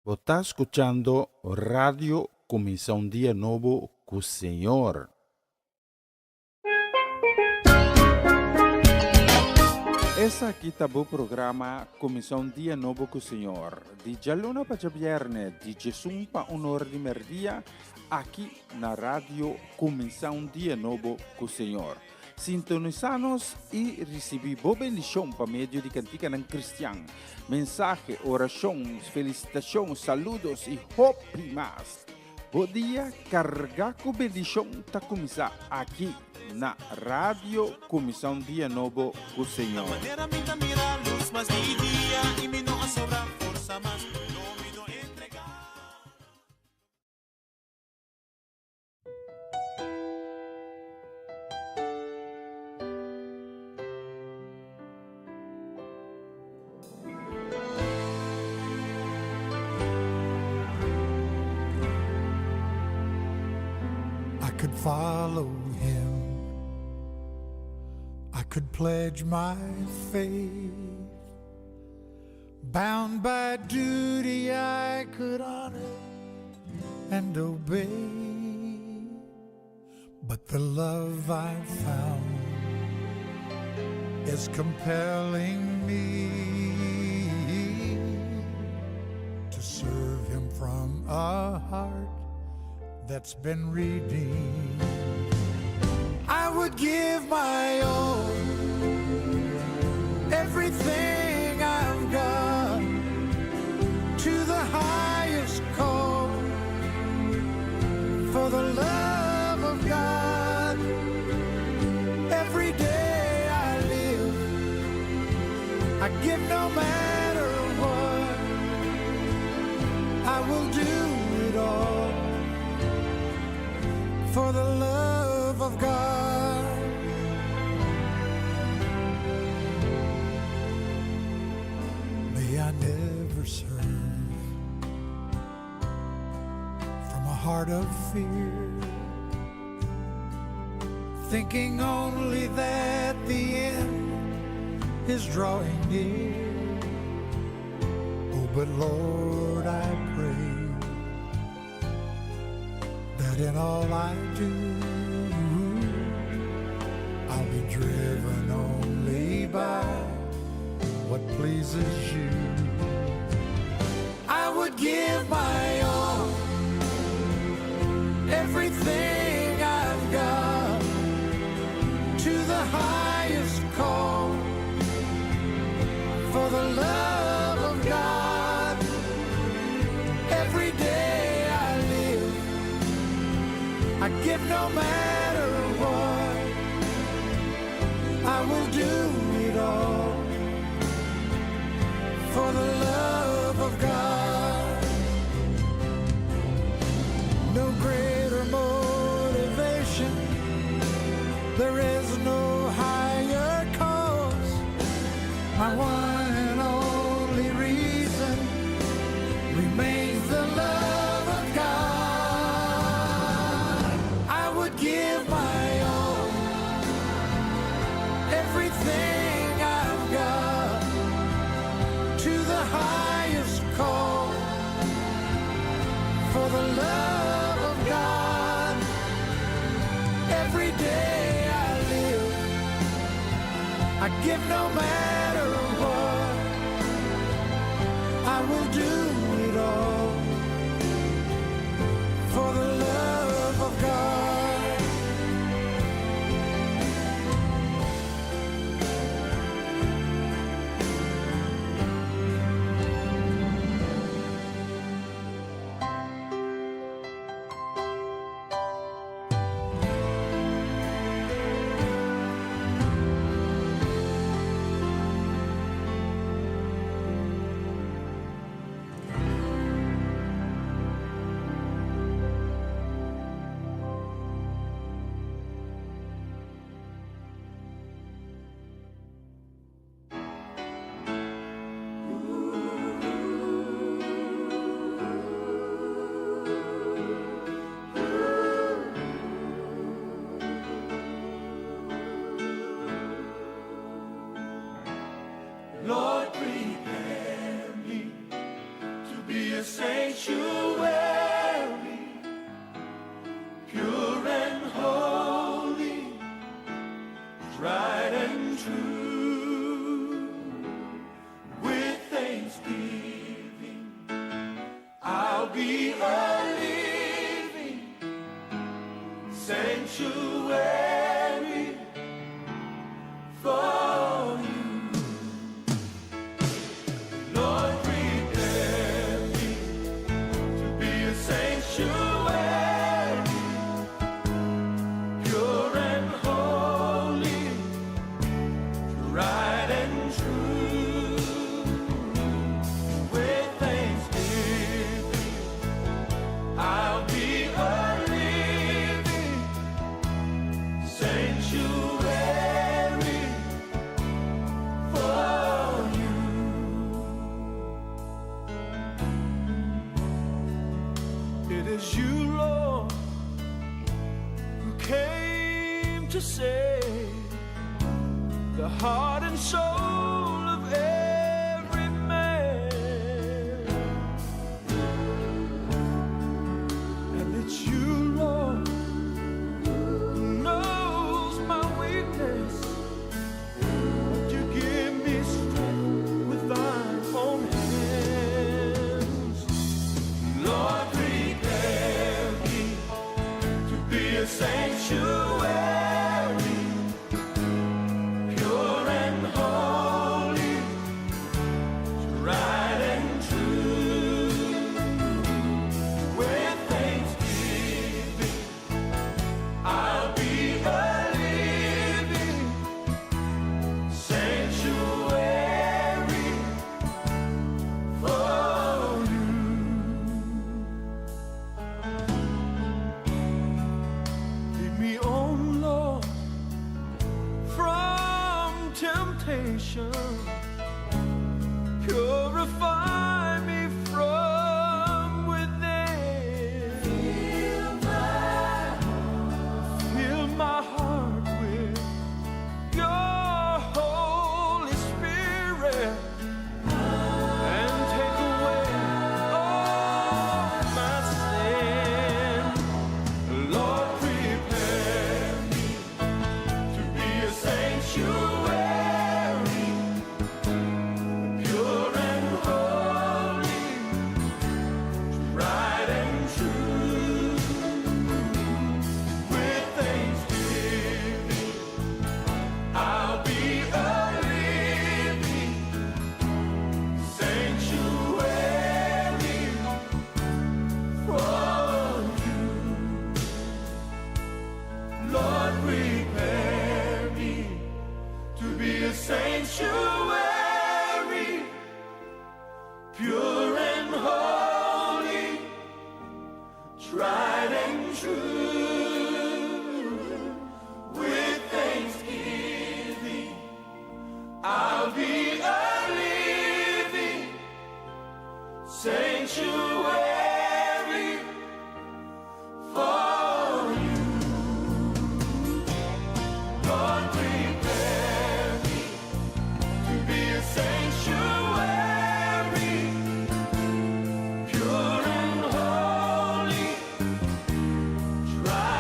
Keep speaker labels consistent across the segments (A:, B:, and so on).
A: Bo ta skuchando Radio Kuminsá un Dia Nobo ku Señor. Esaki ta bo programa Kuminsá un Dia Nobo ku Señor, di djaluna pa djabièrnè, di djesun pa un ora di mèrdia, aki na Radio Kuminsá un Dia Nobo ku Señor. Sintonisá nos i risibí bo bendishon pa medio di kantikanan kristian, mensahe, orashon, felisitashon, saludos i hopi mas. Bo dia kargá ku bendishon ta kuminsá aki na Radio Kuminsá un Dia Nobo ku Señor.
B: I could follow him. I could pledge my faith. Bound by duty, I could honor and obey. But the love I've found is compelling me to serve him from a heart that's been redeemed. I would give my all, everything I've got, to the highest call for the love of God. Every day I live, I give no matter what, I will do it all for the love of God. May I never serve from a heart of fear, thinking only that the end is drawing near. Oh, but Lord, I pray that in all I do, I'll be driven only by what pleases you. I would give my all, everything I've got, to the highest call for the love of God. Every day I live, I give no matter what, I will do it all for the love of God. No greater motivation, there is no higher cause. My one and only reason remains the love of God. I would give my all, everything I've got, to the highest call for the love of God. Every day I live, I give no matter what, I will do it all for the love of God. Sanctuary for you. Lord, prepare me to be a sanctuary, pure and holy, tried and true. With thanksgiving, I'll be a living sanctuary for you. It is you, Lord, who came to save the heart and soul of every man. And it's you, Lord, who knows my weakness. But you give me strength with thine own hands. Lord, prepare me to be a sanctuary, pure and holy, tried and true. With thanksgiving, I'll be a living sanctuary for you. Lead me on, Lord, from temptation. Purify me from within. Fill my heart with your Holy Spirit and take away all my sin. Lord, prepare me to be a sanctuary, pure and holy, tried and true. With thanksgiving, I'll be a living sanctuary for you. Lord, prepare me to be a sanctuary, pure and holy, tried and true. With thanksgiving, I'll be a living sanctuary for you. Lord, prepare me to be a sanctuary, pure and holy, tried and true.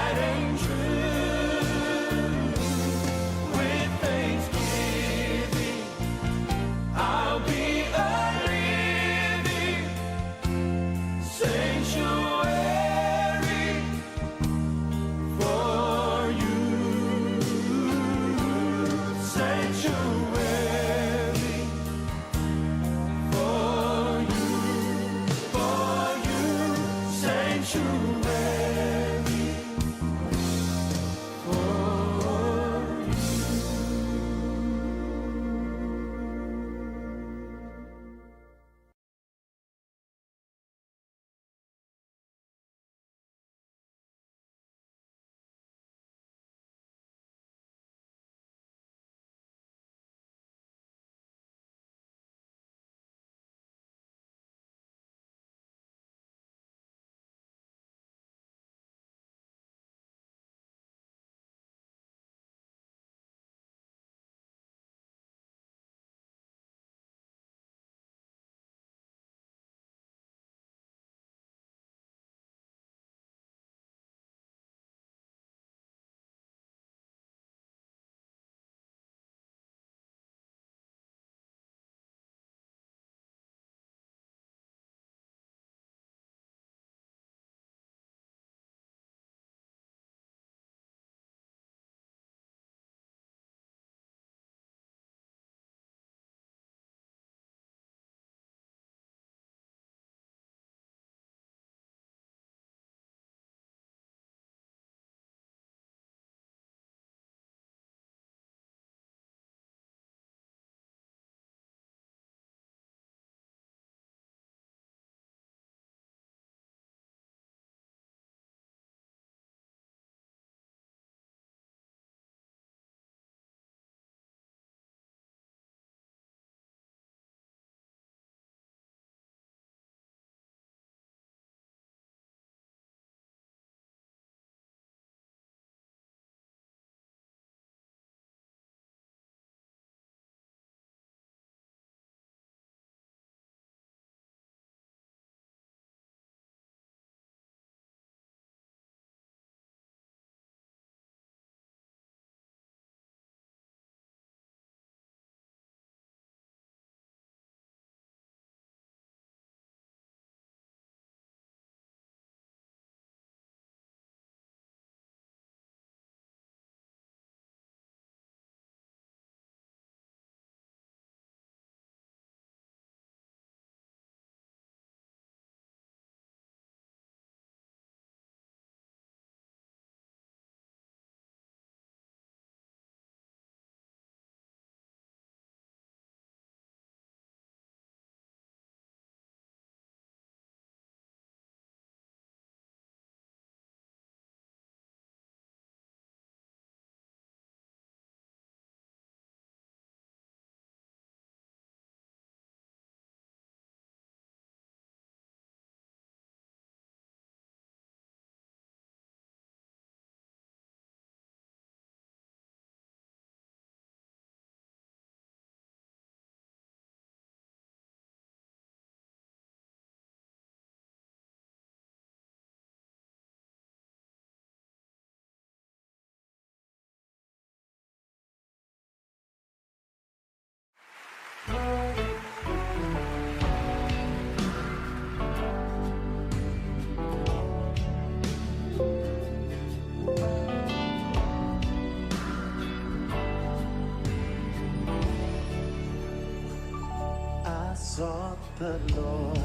C: the Lord,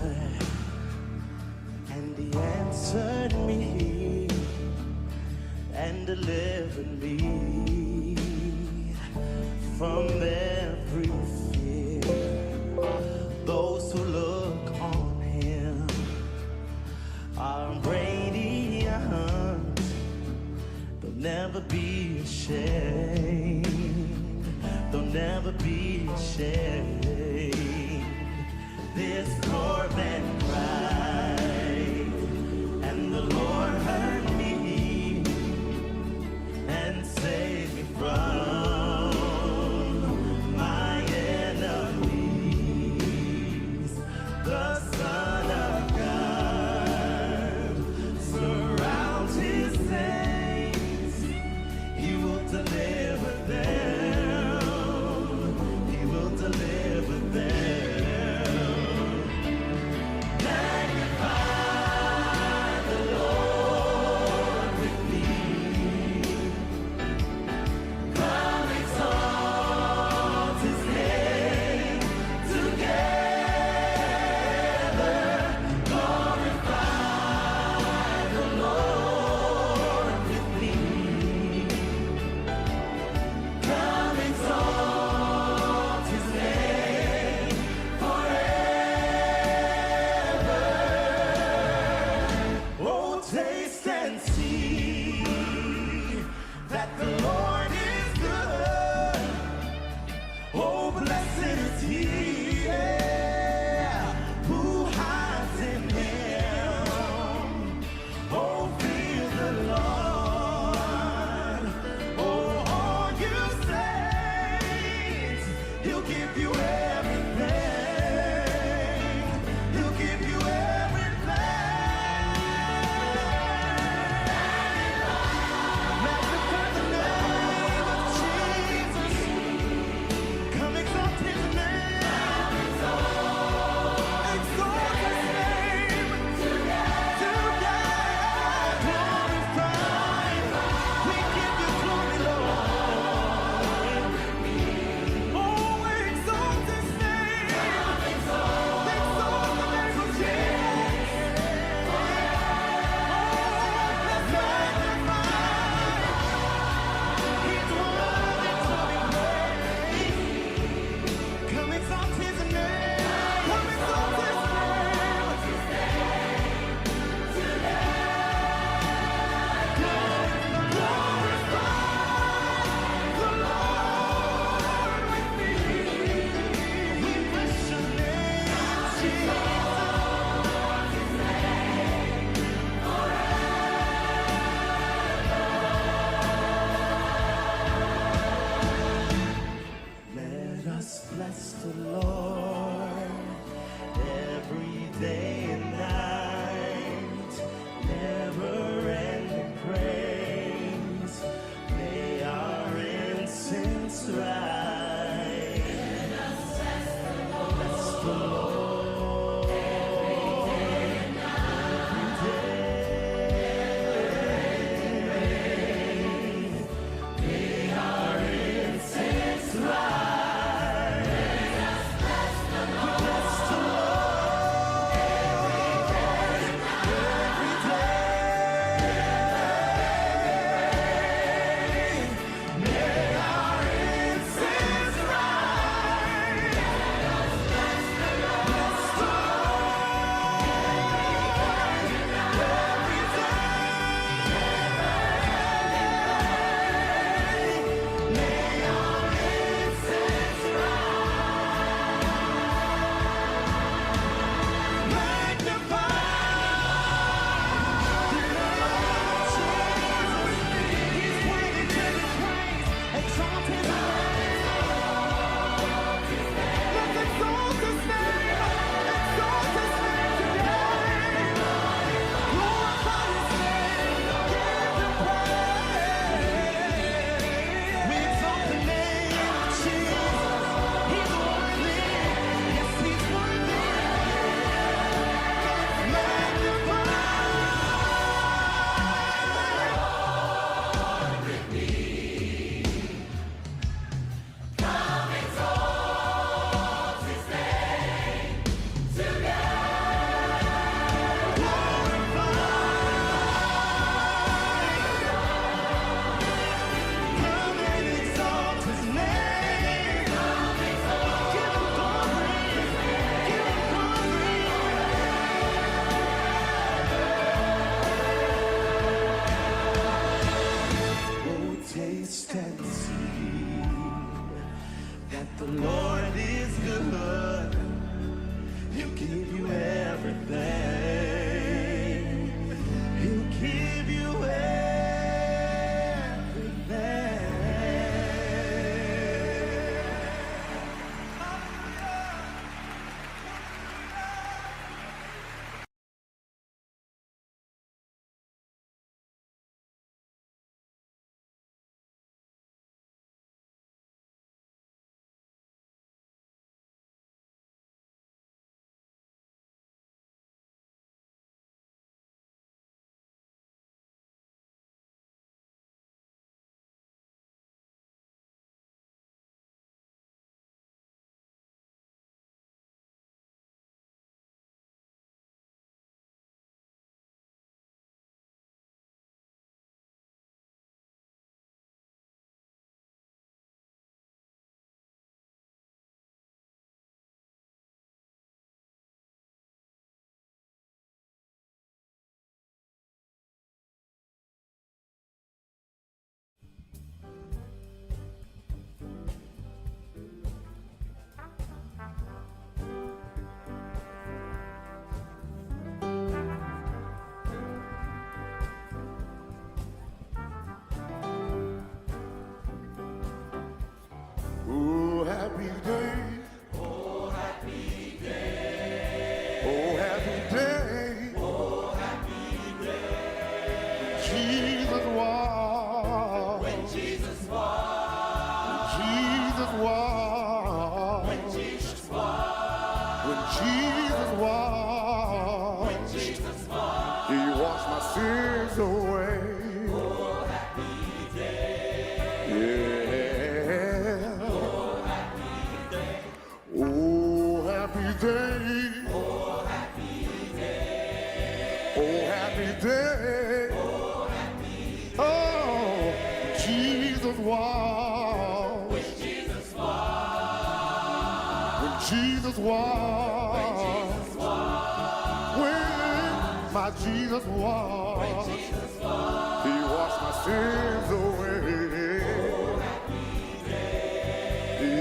C: and He answered me and delivered me from every fear. Those who look on Him are radiant. They'll never be ashamed. They'll never be ashamed. This poor man cried, and the Lord heard me and saved me from my enemies. The Son of God surrounds his saints. He will deliver them. He will deliver them. Magnify.
D: Jesus washed. When Jesus washed. Jesus washed. When Jesus washed. When Jesus washed. When Jesus washed. He washed my sins away. Oh, happy day. Yeah. Oh, happy day. Oh, happy day. Oh, happy day. Oh, happy day. Oh, Jesus washed. When Jesus washed. When Jesus washed. When my Jesus washed. When Jesus washed. He washed my sins away. Oh, happy day.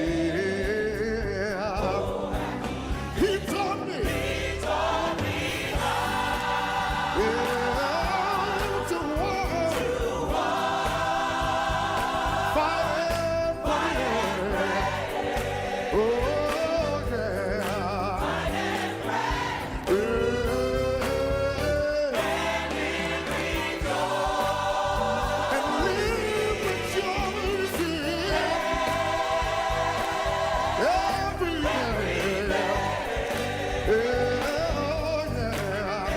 D: Yeah. He taught me. He taught me how. Yeah, to walk. Fire and pray. Oh, yeah. Yeah. And live rejoicing every day. Yeah, yeah.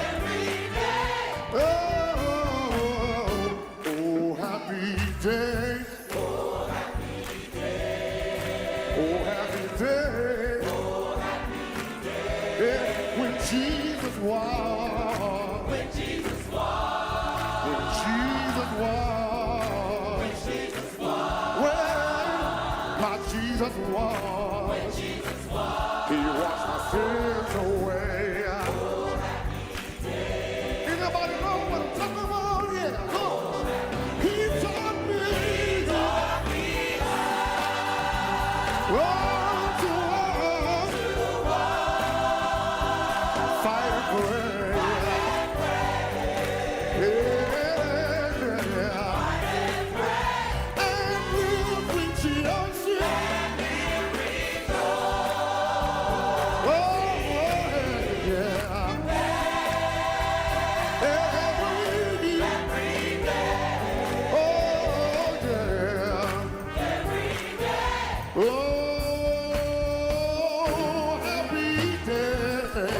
D: Oh, oh, happy day. Oh, happy day. Yeah, when Jesus walked. When Jesus walked. When Jesus walked. When Jesus walked. When my Jesus walked. When Jesus walked. He washed my sins away. Anybody know what I'm talking about? Yeah. Come on. He taught me. He taught me oh, to walk. Fight and pray. Yeah. And live rejoicing. Oh, yeah. Every Oh, yeah. Oh, happy day.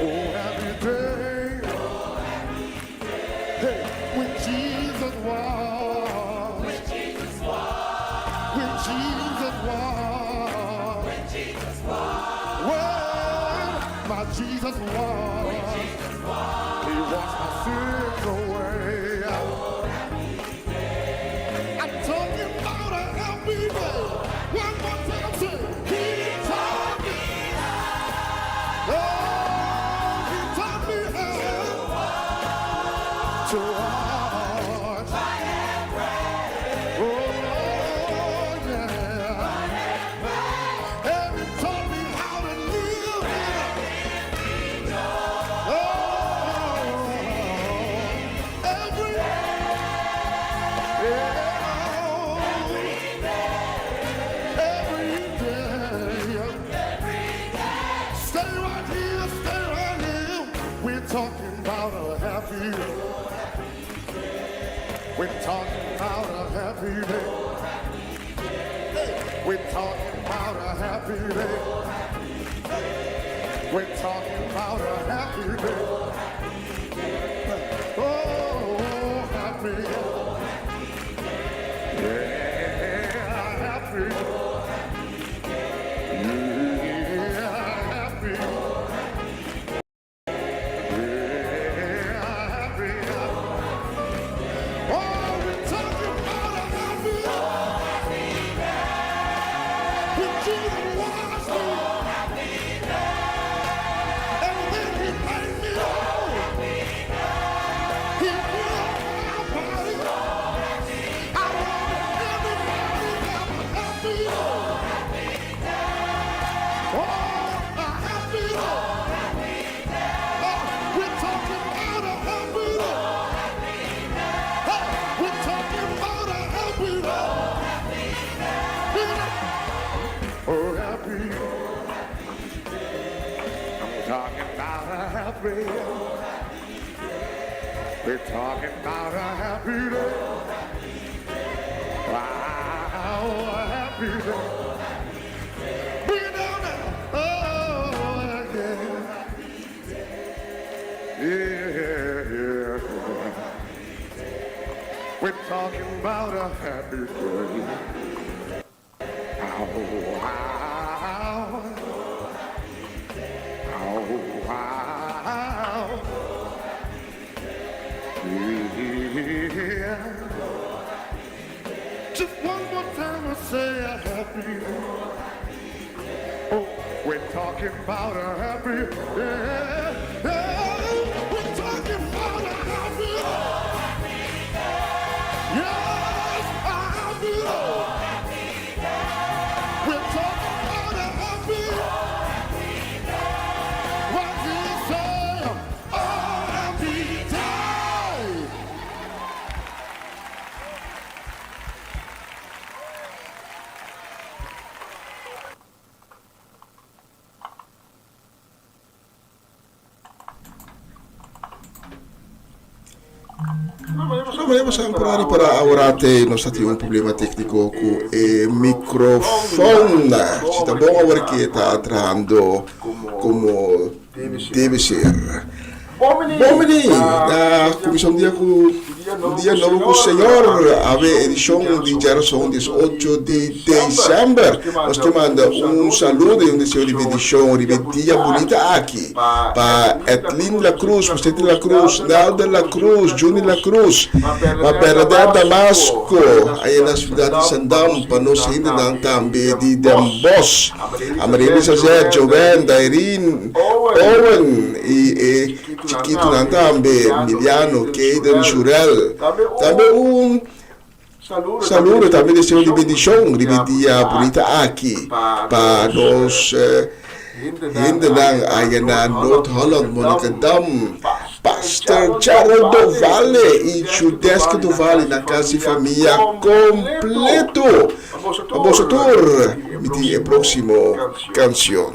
D: Oh, happy day. Hey, when Jesus walked. When Jesus walked. When Jesus walked. When Jesus walked. When my Jesus walked. When Jesus walked. He washed my sins away. I'm talking about a happy day. One more time, say, He taught me. Oh, He taught me how to watch. Oh, yeah. And He taught me how to live. Oh, every yeah, every day. Stay right here, stay right here. We're talking about a happy day. We're talking about a happy day. Hey, we're talking about a happy day. We're talking about a happy day. Oh, happy. Yeah, happy. Yeah, happy. Yeah, happy. Oh, we're talking about a happy. When Jesus washed me. And then he made me whole. He healed my body. I want everybody to have a happy day. Oh, a happy day. Oh, we're talking about a happy day. Hey, we're talking about a happy day. Oh, happy. I'm talking about a happy. We're talking about a happy day. Wow, a happy day. Bring it down now. Oh, yeah. Yeah, yeah. We're talking about a happy day. Ow, ow. Ow, ow. Yeah. Just one more time, I say a happy day. Oh, we're talking about a happy day. Yeah. We're talking about a happy day. Yes, a happy day. We're talking about a happy What do you say? Oh, happy day.
E: No, maar was por para ahora te nos tin un problema técnico cu e microfoon. Si ta bon awor cu ta trahando como debe ser. Bon bini na Comisión Dia cu Dia Nobo cu Señor, awe edicion di djarazon 18 di december. Nos te manda un saludo y un deseo di bendicion riba e dia bunita aki pa Edlin La Cruz, José La Cruz, Nalda La Cruz, Juni La Cruz, pa Bernadette Damasco, aya na ciudad di Sandam, pa nos hendenan tambe di Den Bosch, Amarely Sazet, Joven, Dairin, Owen y e chikitonan tambe, Miliano, Kayden, Shurel. Tambe un saludo, tambe deseo di bendicion riba e dia bunita aki pa nos hendenan aya na Noord Holland, Monnikendam, Pastor Gerald Dovale y Judeske Dovale nan cas y famia completo. Pa boso tur mi tin e proximo cancion.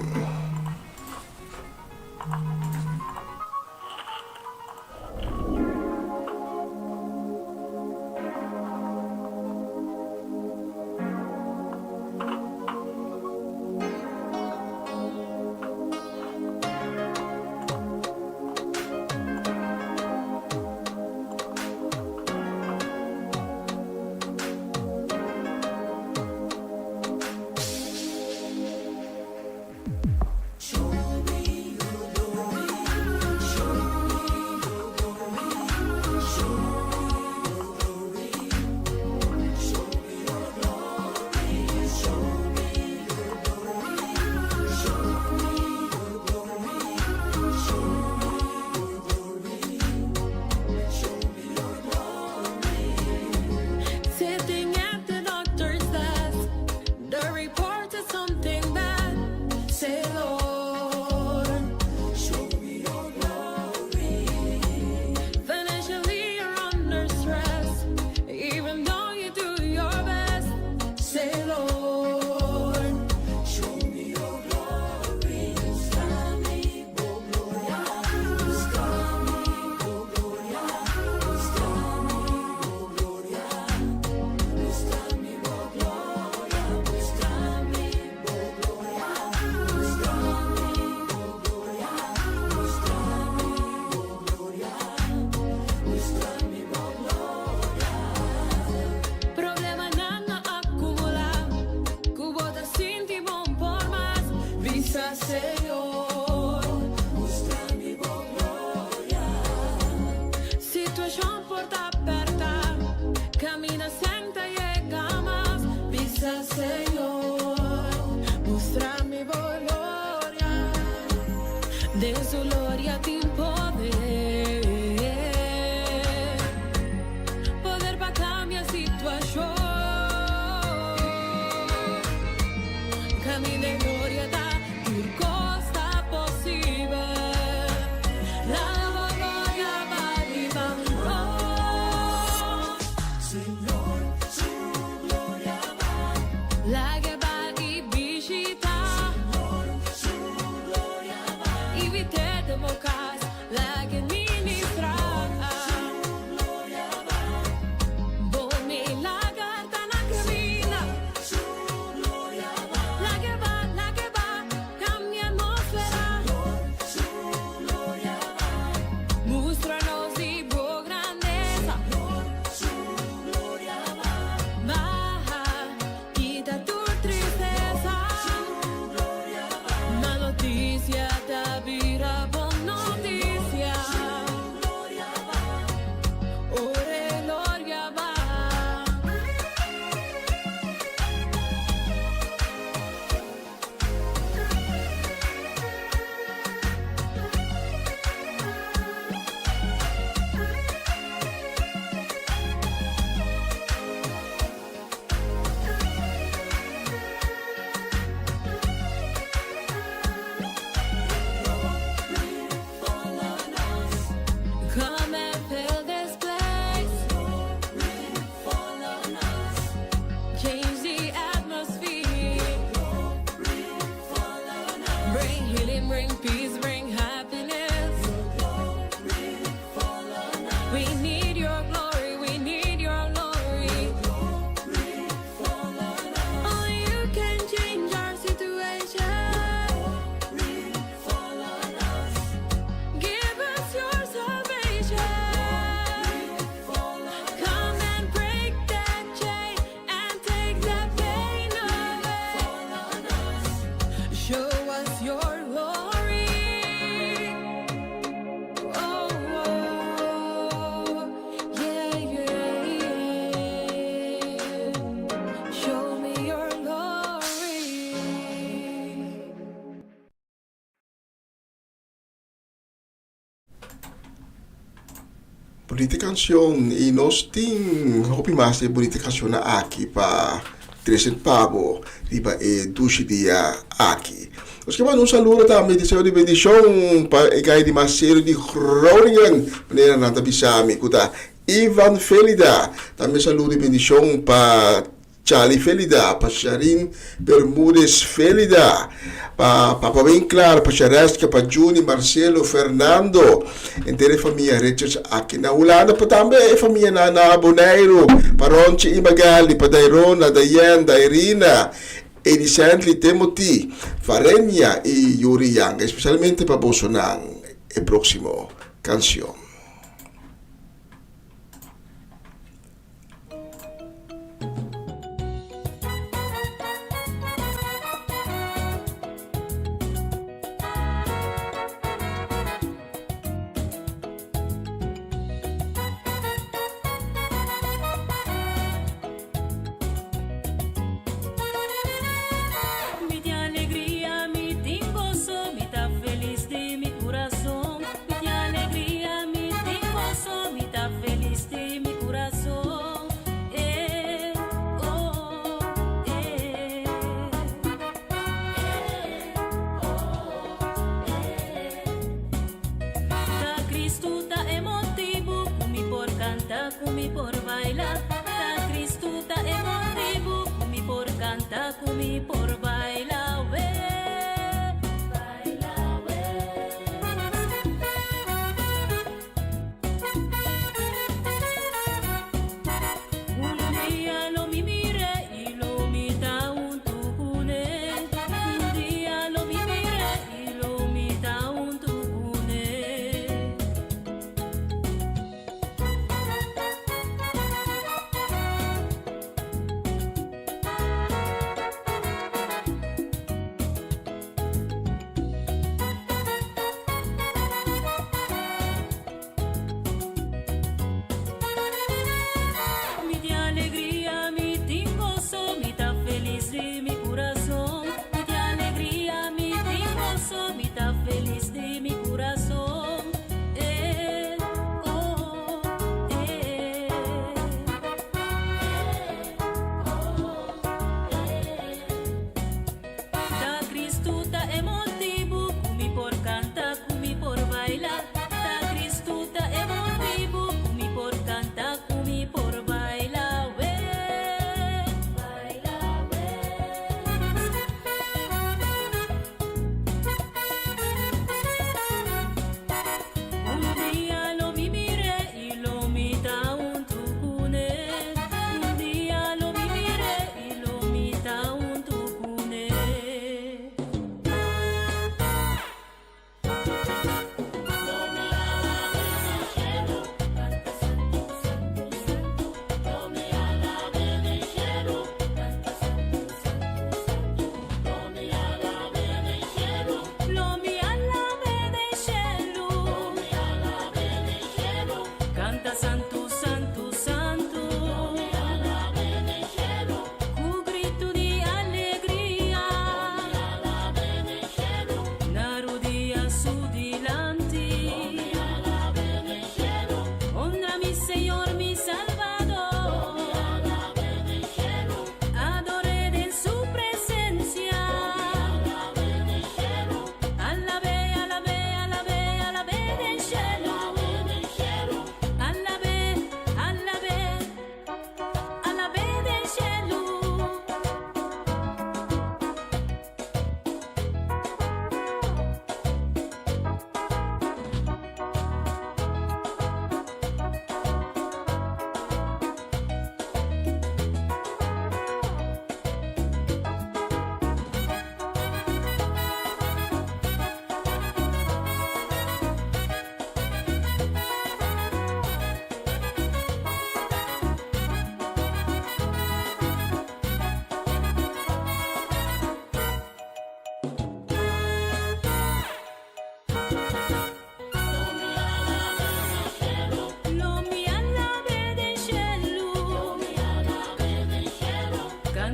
F: Sitting at the doctor's desk, the report is something bad. Say, Lord, show me your glory. Financially, you're under stress, even though you do your best. Say, Lord, show me your glory. Mustra mi bo gloria, mustra mi bo gloria, mustra mi bo gloria, mustra mi bo gloria, mustra mi bo gloria, mustra mi bo gloria, mustra mi bo gloria, mustra mi bo gloria. Problemanan a acumula, cu bo ta sinti bon por mas, bisa Señor, mustra mi bo gloria. Situacion por ta aperta, camina senta yega mas, bisa Señor, mustra mi bo gloria. Den su gloria tin poder, poder pa cambia situacion. Camina gloria ta tur cos ta posibel. Laga bo gloria bariba. Oh, Señor, su gloria va. Laga ba y bishita. Señor, su gloria va. Y vitete. We need your glory, we need your glory. Only you can change our situation. Give us your salvation. Come and break that chain and take that pain away. Show us your glory. Oh, oh, yeah, yeah, yeah. Show me your glory.
E: Bunita cancion y nos tin hopi mas di e bunita cancionnan aki pa trece pa bo riba e dushi dia aki. Nos ke manda un saludo tambe deseo di bendicion pa e guy di mas serio di Groningen manera nan ta bisa mi cu ta Ivan Felida. Tambe saludo y bendicion pa Charlie Felida, pa Sharin Bermudez Felida, pa Papa Winklar, pa Shareska, pa Juni, Marcelo, Fernando, henter e famia Richards aki na Hulanda, pa tambe e famianan na Boneiru, pa Ronchi y Magali, pa Dairona, Dayen, Dairina, Edy Sandley, Timothy, Varenia y Yuri Yang, especialmente pa bosonan e proximo cancion.
G: Mi tin alegria, mi tin goso, mi ta felis di mi kurason. Mi tin alegria, mi tin goso, mi ta felis di mi kurason. Eh, oh, eh. Eh, oh, eh. Ta Cristo ta e motibu ku mi por kanta, ku mi por baila. Ta Cristo ta e motibu ku mi por kanta, ku mi por baila. We, baila we. Un dia lo mi mir'é i lo mi ta huntu kuné. Un dia lo mi mir'é i lo mi ta huntu kuné.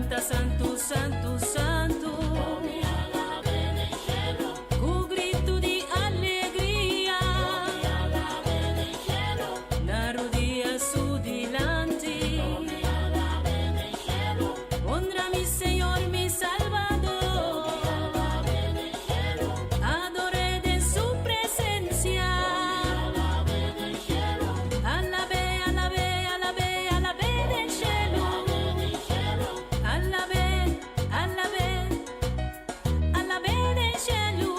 G: kanta santu, santu, santu. Ku gritu di alegria. Na rudia su dilanti. Honra mi Señor, mi Salbador. Ador'é den su presensia. Alab'é, alab'é, alab'é, alab'é den shelu. Alab'é, alab'é, alab'é den shelu.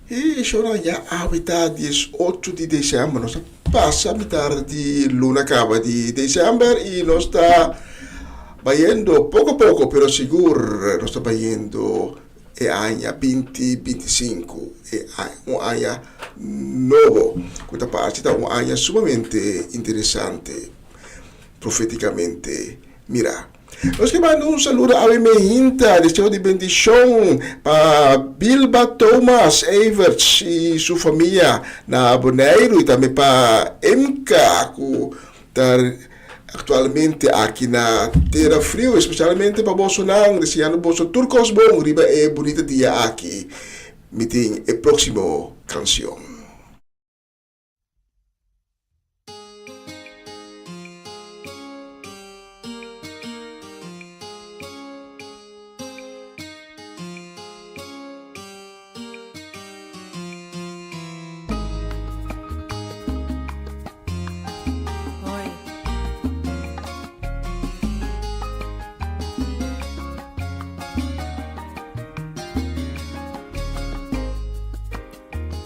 E: E shownan ya awe ta 18 di december. Nos a pasa mitar di luna caba di december y nos ta bayendo poco poco pero sigur nos ta bayendo e aña 2025, e un aña nobo cu ta parse ta un aña sumamente interesante profeticamente mira. Nos ke manda un saludo awe mehinta, deseo di bendishon pa Bilba Thomas Everts i su famia na Boneiru i tambe pa Emka ku ta aktualmente aki na Tera Friu, espesialmente pa bosonan, deseando boso tur kos bon riba e bunita dia aki. Mi tin e próksimo kanshon.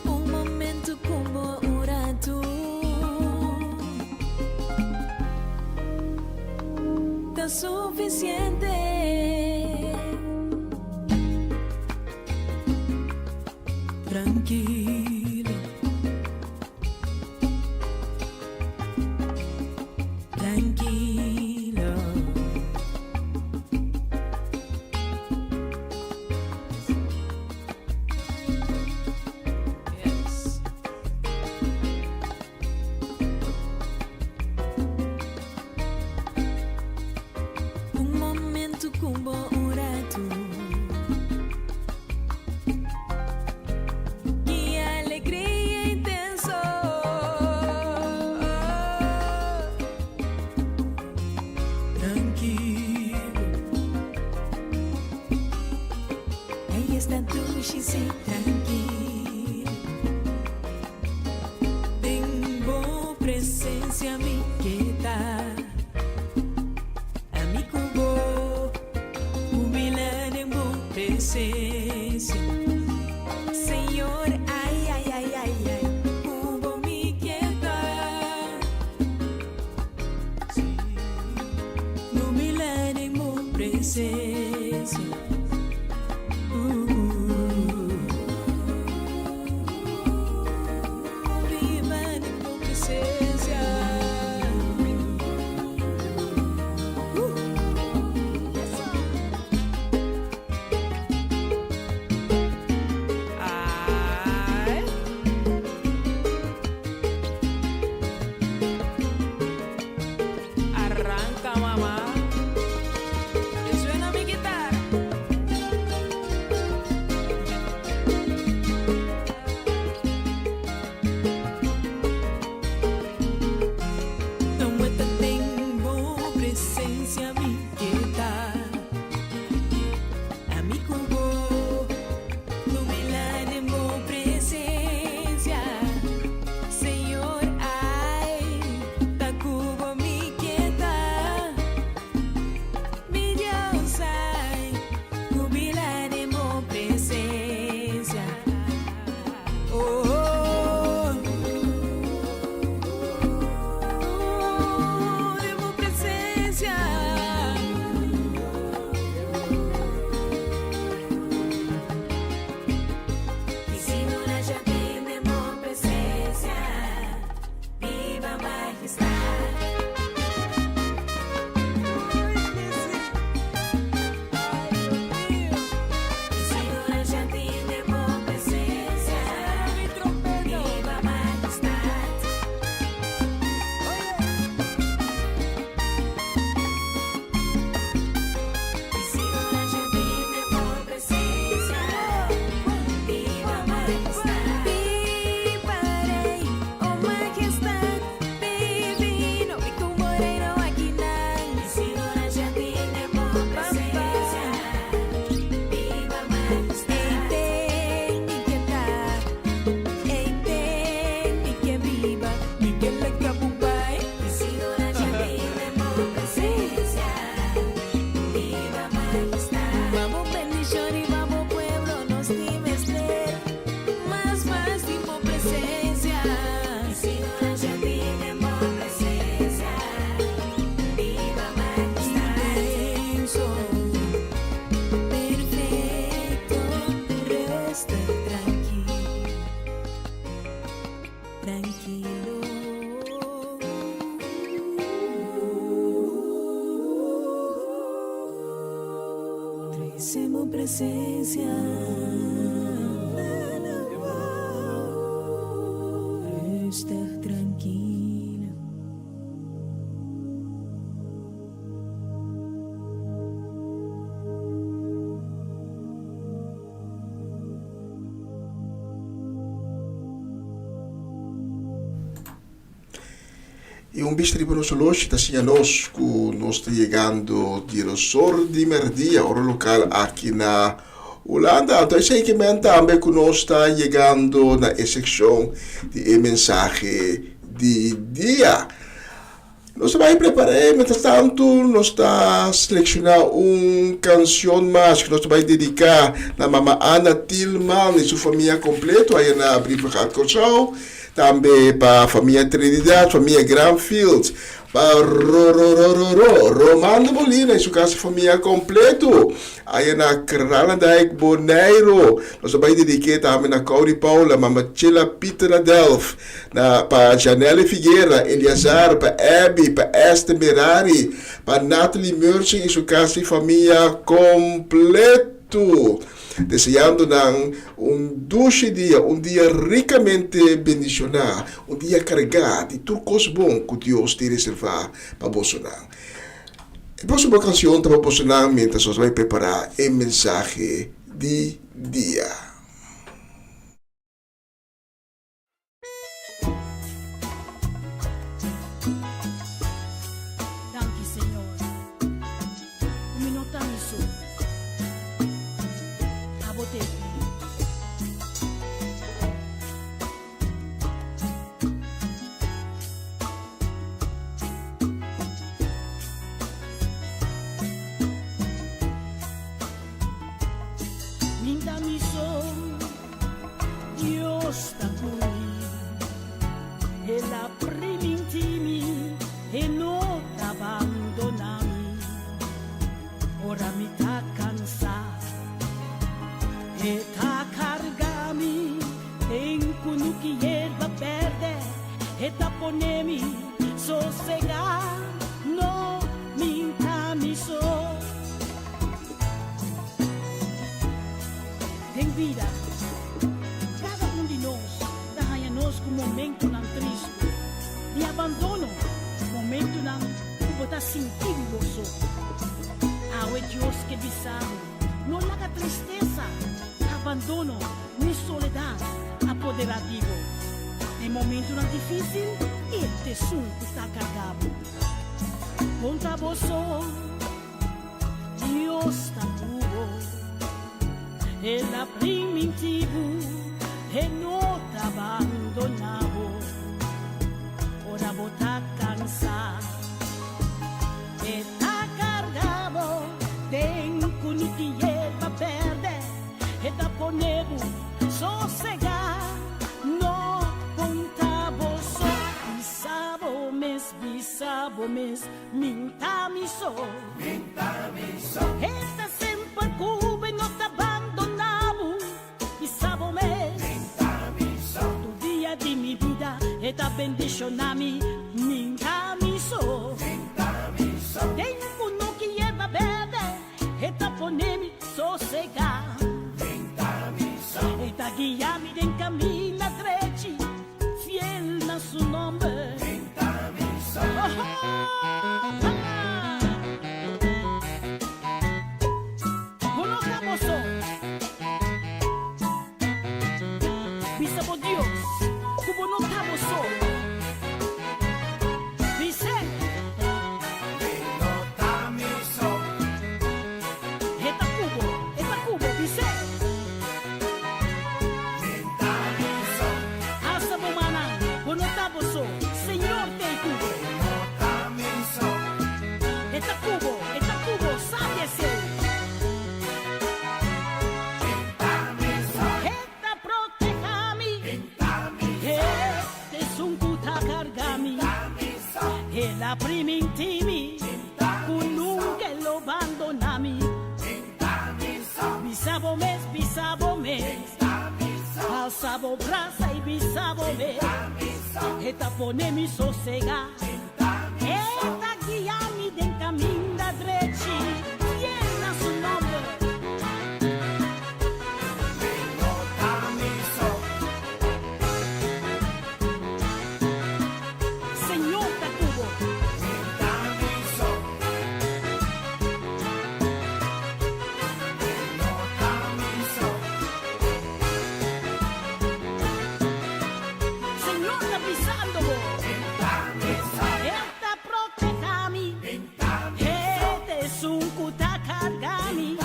F: Un momento ku bo un ratu ta sufisiente. Trankilo, trankilo. Un momento ku bo un ratu. Ki alegria intenso. Trankilo. Ey esta dushi si trankil. Den bo presencia mi ke ta. Ami ku bo humila den bo presencia. Señor ay ay ay ay ay ku bo mi ke ta. Humila den bo presencia. Viva den bo presencia. Ay. Arranca, mamá. Te suena, Miguel?
G: trankilo. Trese bo presencia. Rustig trankilo.
E: I un bista riba nos oloshi ta siña nos ku nos ta yegando di rosor di merdia, ora lokal aki na Hulanda. Anto esei ke men tambe ku nos ta yegando na e sekshon di e mensahe di dia. Nos ta bai prepar'é, mientras tanto nos ta selecciona un cancion mas cu nos ta bai dedica na Mama Ana Tilman y su famia completo aya na Brievengat Corsou, tambe pa famia Trinidad, famia Granfield, pa Rororororo Romando Molina y su casa y famia completo aya na Kralendijk Bonaire. Nos ta bai dediqu'é tambe na Cody Paula, Mama Chela Pieter na Delft. Na pa Janelle Figuera, Eleazar, pa Abby, pa Esther Merari, pa Natalie Merching y su casa y famia completo. Deseando nan un dushi dia, un dia ricamente bendiciona, un dia carga di tur cos bon cu Dios tin reserva pa bosonan. E proximo cancion ta pa bosonan mientras nos bay prepara e mensahe di dia.
G: Danki Señor, ku mi no ta mi so. Abo ta e mi. Mi ta mi so. Dios ta ku mi, El a primintí mi, E no ta bandoná mi. Ora mi ta kansá, E ta kargá mi den kunuki yerba bèrdè, E ta pone mi sosegá, no mi ta mi so. Den bida, kada un di nos ta haña nos ku momentunan tristu, di abandono, momentunan ku bo ta sinti di bo so. Awe Dios ke bisa bo, no laga tristesa, abandono ni soledat apoderá di bo. Den momentunan difísil, E t'esun ku ta karga bo. Konta bo so. Dios ta ku bo, El a primintí bo, E no ta bandoná bo. Ora bo ta kansá, E ta karga bo den kunuki yerba bèrdè, E ta pone bo sosegá. No konta bo so, bisa bo mes, bisa bo mes. Min ta mi so. Min ta mi so. E ta semper ku bo e no ta bandoná bo. Bisa bo mes. Min ta mi so. Tur dia di mi bida e ta bendishoná mi. Min ta mi so. Min ta mi so. Den ku no ki yerba berde e ta pone mi sosegá. Min ta mi so. E ta guia mi den kaminda drechi. Fiel na su nomber. Min ta mi so. Bo no ta bo so. Bisa bo Dios ku bo no ta bo so. Bis'é. Mi no ta mi so. E ta ku bo, e ta ku bo, bis'é. Alsa bo mannan, bo no ta bo so, Señor t'ei ku bo. E ta ku bo, e ta ku bo, sabi esei. E ta proteha mi, e t'esun ku ta karga mi. El a priminti mi ku nunka e lo bandona mi. Bisa bo mes, bisa bo mes. Alsa bo brasa i bisa bo mes. E ta pone mi sosegá. E ta guia mi den kaminda drechi. Fiel na su nòmber.
C: Mi no ta mi so.
G: Señor ta ku bo.
C: Mi ta mi so. Mi no ta mi so.
G: Señor ta bisando bo. E ta proteha mi. E ta esun ku ta karga mi.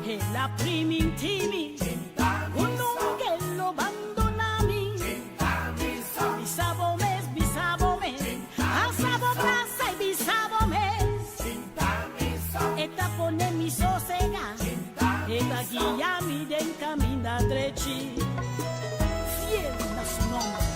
G: El a priminti mi. Ku nunka e lo bandona mi. Bisa bo mes, bisa bo mes. Alsa bo brasa i bisa bo mes. E ta pone mi sosega. E ta guia mi den kaminda drechi. Fiel na su nomber.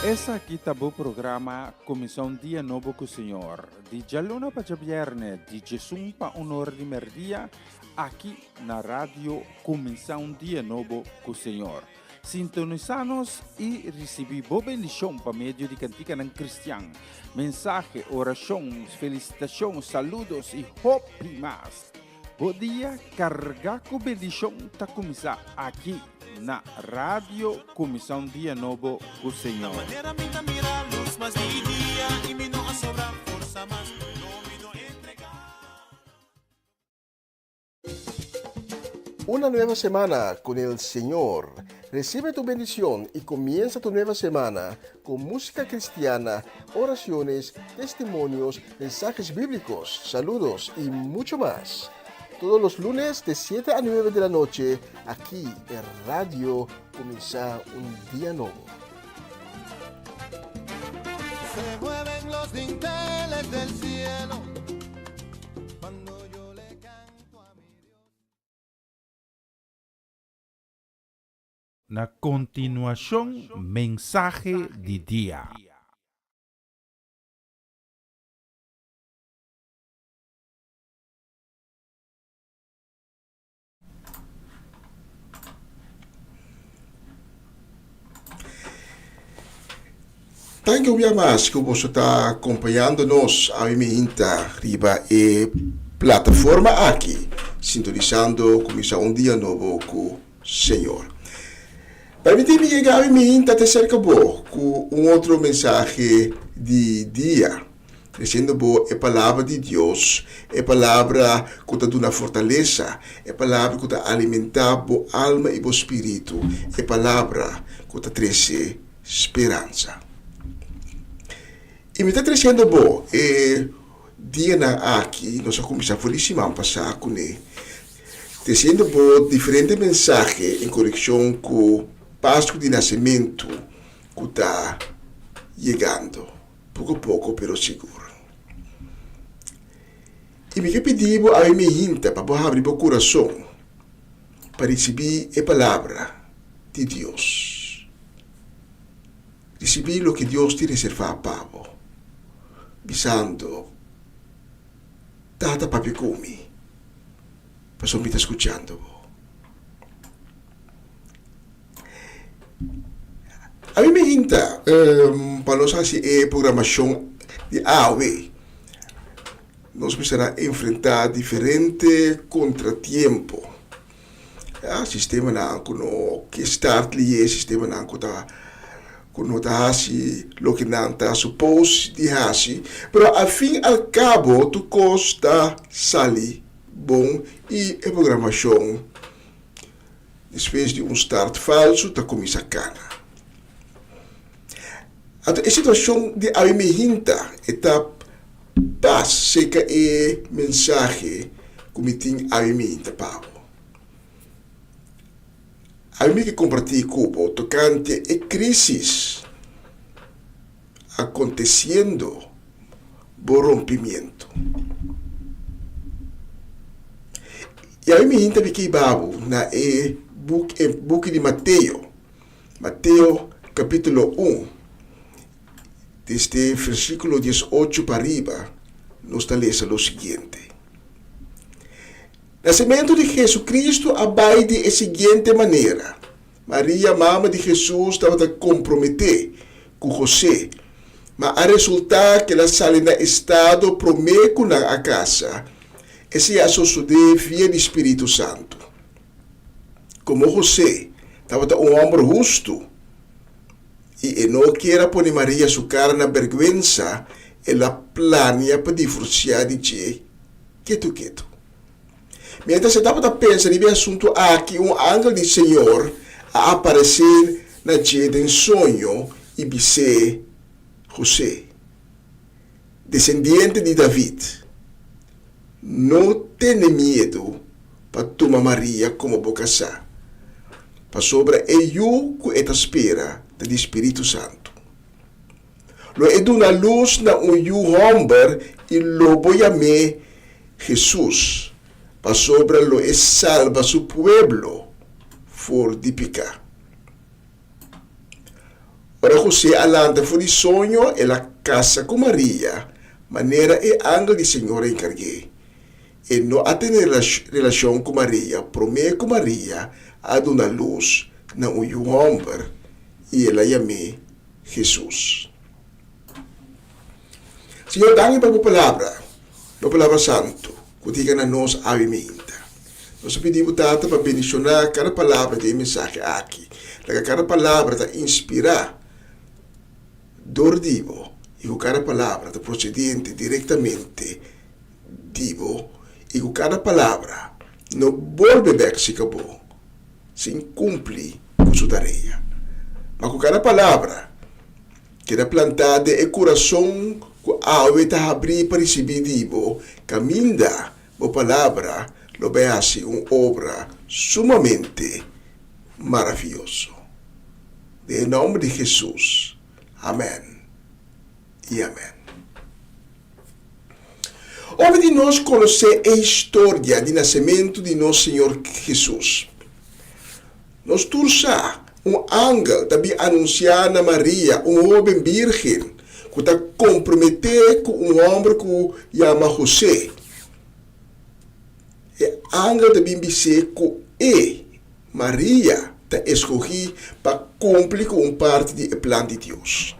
A: Esaki ta bo programa Kuminsá un Dia Nobo ku Señor, di djaluna pa djabièrnè, di djesun pa un ora di mèrdia, aki na Radio Kuminsá un Dia Nobo ku Señor. Sintonisá nos i risibí bo bendishon pa medio di kantikanan kristian, mensahe, orashon, felisitashon, saludos i hopi mas. Bo dia kargá ku bendishon ta kuminsá aki na Radio Kuminsá un Dia Nobo ku Señor.
E: Una nueva semana con el Señor. Recibe tu bendición y comienza tu nueva semana con música cristiana, oraciones, testimonios, mensajes bíblicos, saludos y mucho más. Todos los lunes de 7 a 9 de la noche, aquí en Radio Comienza un Día Nuevo.
C: Se mueven los dinteles del cielo cuando yo le canto a mi Dios.
A: Na kontinuashon mensahe di dia.
E: Danki un bia mas ku boso ta kompañando nos awe mihinta riba e plataforma aki, sintonisando Kuminsá un Dia Nobo ku Señor. Permití mi yega awe mihinta te serka bo ku un otro mensahe di dia, tresiendo bo e Palabra di Dios, e Palabra ku ta duna fortalesa, e Palabra ku ta alimentá bo alma i bo spiritu, e Palabra ku ta trese speransa. I mi ta tresiendo bo e dianan aki, nos a kuminsá for di siman pasá kuné, tresiendo bo diferente mensahe en konekshon ku Pasku di Nasementu ku ta yegando poko poko pero sigur. I mi ke pidi bo awe mi hinta pa bo habri bo kurason pa risibí e Palabra di Dios. Risibí loke Dios tin reservá pa bo, bisando, Tata papia ku mi, pasobra mi ta skuchando bo. A mi me hinta pa nos hasi e programashon di awe, nos mester a enfrentá diferente kontratiempo. Ya, sistemanan ku no ke start lié, sistemanan ku ta ku no ta hasi loke nan ta supos di hasi, pero al fin al kabo tur kos ta sali bon i e programashon despues di un start falsu ta kuminsá kana. Anto e situashon di awe mihinta e ta pas seka e mensahe ku mi tin awe mihinta pa bo. Ami mi ke kompartí ku bo tokante e krísis akontesiendo bo rompimiento. I ami mi hinta mi ke hiba bo na e buki di Mateo, Mateo kapítulo un, desde versíkulo diesocho pa riba nos ta lesa lo siguiente. Nasementu di Jesucristo a bai di e siguiente manera, Maria, mama di Jesus, tabata komprometé ku José, ma a resultá ku el a sali na estado promé ku nan a kasa. Esei a sosodé via di spiritu santu. Komo José tabata un hòmber hustu i e no kier a pone Maria su kara na bèrgwensa, el a plania pa divorsiá di dje ketu ketu. Mientras e tabata pensa riba e asuntu aki, un angel di Señor a aparesé na dje den soño i bis'é, José, desendiente di David, no tene miedu pa tuma Maria komo bo kasá, pasobra e yu ku e ta spera ta di Spiritu Santu. Lo e duna lus na un yu hòmber i lo bo yam'é Hesus, pasobra lo e salba su pueblo for di piká. Ora José a lanta for di soño, el a kasa ku Maria, manera e angel di Señor a enkarg'é. E no a tene relashon ku Maria promé ku Maria a duna lus na un yu hòmber, i el a yam'é Hesus. Señor, danki pa bo palabra, bo palabra santu, ku ta yega na nos awe meinta. Nos ta pidi bo, Tata, pa bendishoná kada palabra den e mensahe aki. Laga kada palabra ta inspirá dor di bo i ku kada palabra ta prosedente direktamente di bo i ku kada palabra no bolbe bèk sika bo. sin kumpli ku su tarea. Ma ku kada palabra keda plantá den e kurason ku awe ta habrí pa risibí di bo, kaminda bo palabra lo bai hasi un obra sumamente maravioso. Den e nòmber di Hesus, amèn i amèn. Hopi di nos konosé e historia di nasementu di nos Señor Hesus. Nos tur sa, un angel ta bin anunsiá na Maria, un hóben bírgen, ku ta komprometé ku un hòmber ku yama José. E angel ta bin bis'é ku e, Maria, ta eskohí pa kumpli ku un parti di e plan di Dios.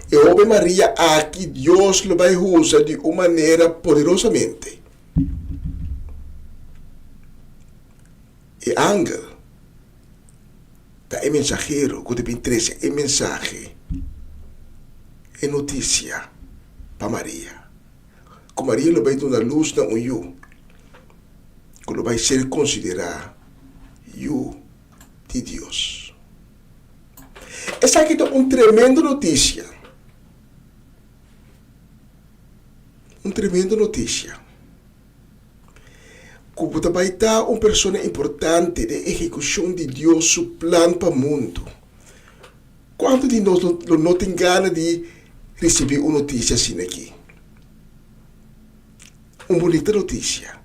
E: E hóben Maria aki Dios lo bai usa di un manera poderosamente. E angel ta e mensahero ku ta bin trese e mensahe, e notisia pa Maria. Ku Maria lo bai duna lus na un yu ku lo bai ser konsiderá Yu di Dios. Esaki ta un tremendo notisia! Un tremendo notisia! Ku bo ta bai ta un persona importante den ehekushon di Dios su plan pa mundu. Kuantu di nos lo no tin gana di risibí un notisia asina aki? Un bunita notisia.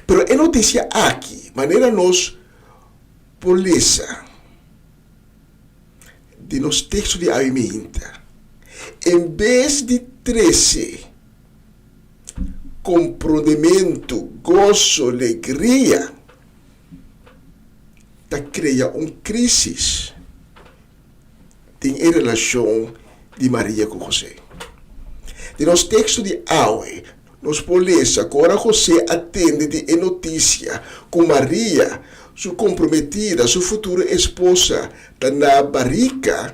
E: Pero e notisia aki, manera nos por lesa den nos teksto di awe meinta, en bes di trese komprondementu, goso, legria, ta krea un krísis den e relashon di Maria ku José. Den nos teksto di awe, nos por lesa ku ora José a tende di e notisia ku Maria, su komprometida, su futuro esposa, ta na barika,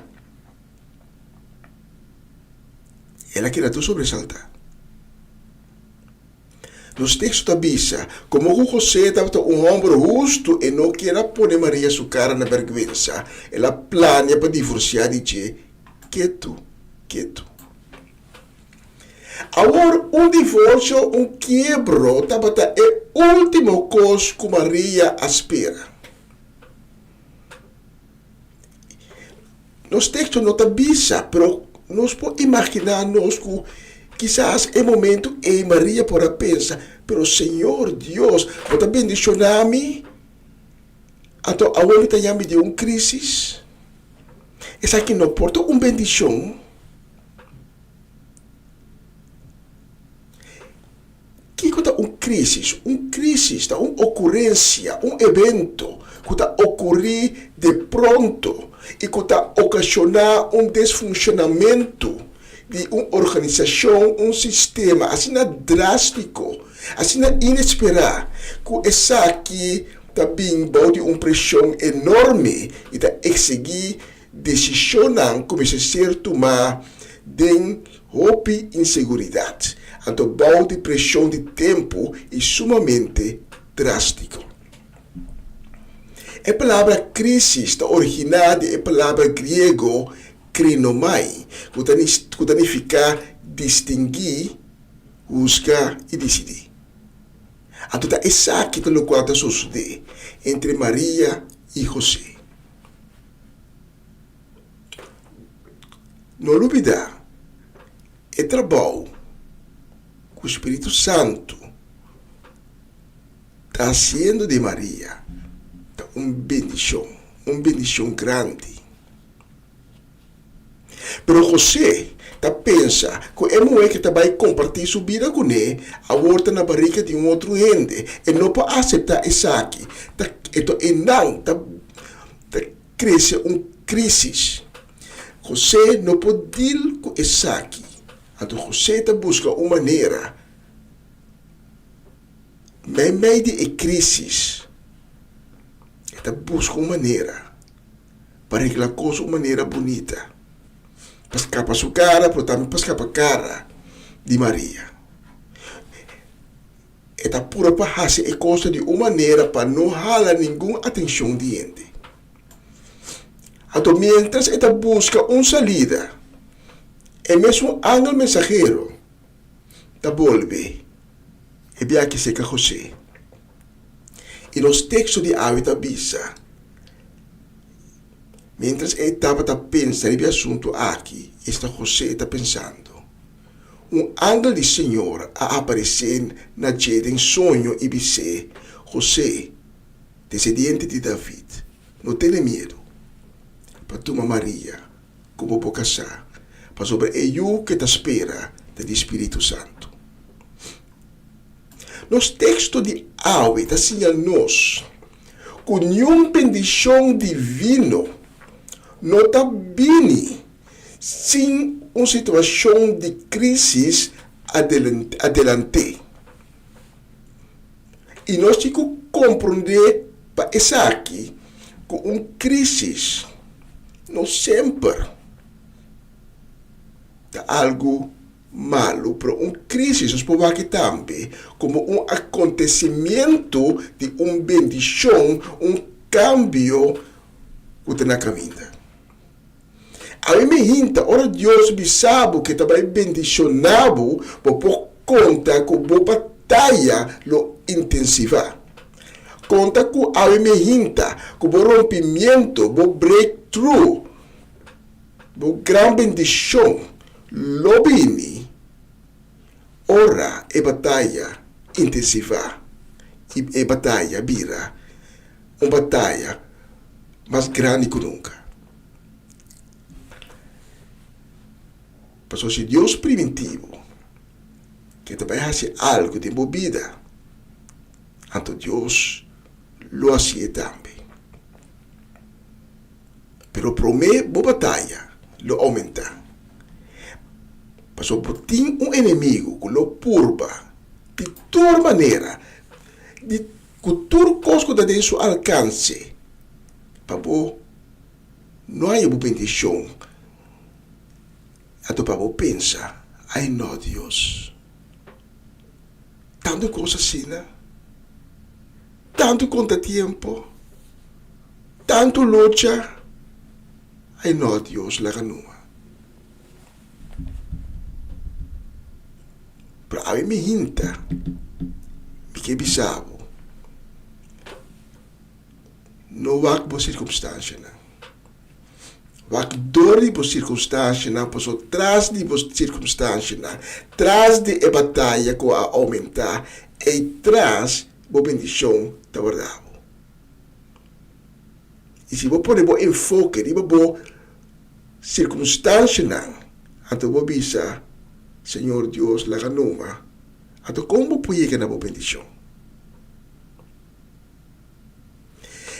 E: el a keda tur sobresaltá. Nos teksto ta bisa, Komo ku José tabata un hòmber hustu, e no kier a pone Maria su kara na bèrgwensa. El a plania pa divorsiá di dje ketu ketu. Awor, un divorsio, un kiebro, tabata e último kos ku Maria a spera. Nos teksto no ta bisa, pero nos por imaginá nos ku kisas e momentu ei Maria por a pensa, Pero Señor Dios, bo ta bendishoná mi? Anto awor mi ta yami den un krísis? Esaki no por ta un bendishon? Kiko ta un krísis? Un krísis ta un okurensia, un evento ku ta okurí de pronto i ku ta okashoná un desfunshonamentu di un organisashon, un sistema asina drástiko, asina inesperá ku esaki ta bin bou di un preshon enorme i ta eksigí Desishonnan ku mester ser tumá den hopi inseguridat, anto bou di preshon di tempu i sumamente drástiko. E palabra krísis ta originá di e palabra griego krinomai, ku ta ku ta nifiká distinguí, husga i disidí. Anto ta esaki ta lokual ta sosodé entre Maria i José. No lubidá e trabou ku spiritu santu ta hasiendo di Maria ta un bendishon, un bendishon grandi. Pero José ta pensa ku e muhé ku ta bai kompartí su bida kuné awor ta na barika di un otro hende. E no por aseptá esaki. Ta eto einan ta ta krese un krísis. José no por dil ku esaki. Anto José ta buska un manera meimei di e krísis. E ta buska un manera. pa regla kos un manera bunita, pa skapa su kara, pero tambe pa skapa kara di Maria. E ta pura pa hasi e kosnan di un manera pa no hala ningun atenshon di hende. Anto miéntras e ta buska un salida, e mesun angel mensahero ta bolbe e biaha serka José. I nos teksto di awe ta bisa, Miéntras e tabata pensa riba e asuntu aki, esta José ta pensando, un angel di Señor a aparesé na dje den soño i bis'é, José, desediente di David, no tene miedu pa tuma Maria komo bo kasá, pasobra e yu ke ta spera ta di spiritu santu. Nos teksto di awe ta siña nos ku niun bendishon divino no ta bini sin un situashon di krísis adelant'é. I nos tin ku komprondé pa esaki ku un krísis no semper ta algu malu, pero un krísis nos por wak tambe komo un akontesimiento di un bendishon, un kambio ku ta na kaminda. Ami mi hinta ora Dios bisa bo ke ta bai bendishoná bo, bo por konta ku bo bataya lo intensivá. Konta ku awe mi hinta ku bo rompimiento, bo breakthrough, Bo gran bendishon lo bini ora e bataya intensivá i e bataya bira un bataya mas grandi ku nunka. Pasobra si Dios primintí bo ke ta bai hasi algu den bo bida, anto Dios lo hasié tambe. Pero promé bo bataya lo oumentá, pasobra bo tin un enemigu ku lo purba di tur manera, di ku tur kos ku ta den su alkanse, pa bo no haña bo bendishon. Anto pa bo pensa, Ai no, Dios, tantu kos asina, tantu kontatiempo. Tantu lucha, ay no Dios laga numa. Pero awe mi hinta, mi ke bisa bo, no wak bo sirkumstanshanan. Wak dor di bo sirkunstanshanan, paso tras di bo sirkunstanshanan, tras di e bataya ku a oumentá, ei tras bo bendishon ta warda bo. I si bo pone bo enfoke riba bo sirkunstanshanan, anto bo bisa, Señor Dios, laga numa, anto kon bo por yega na bo bendishon?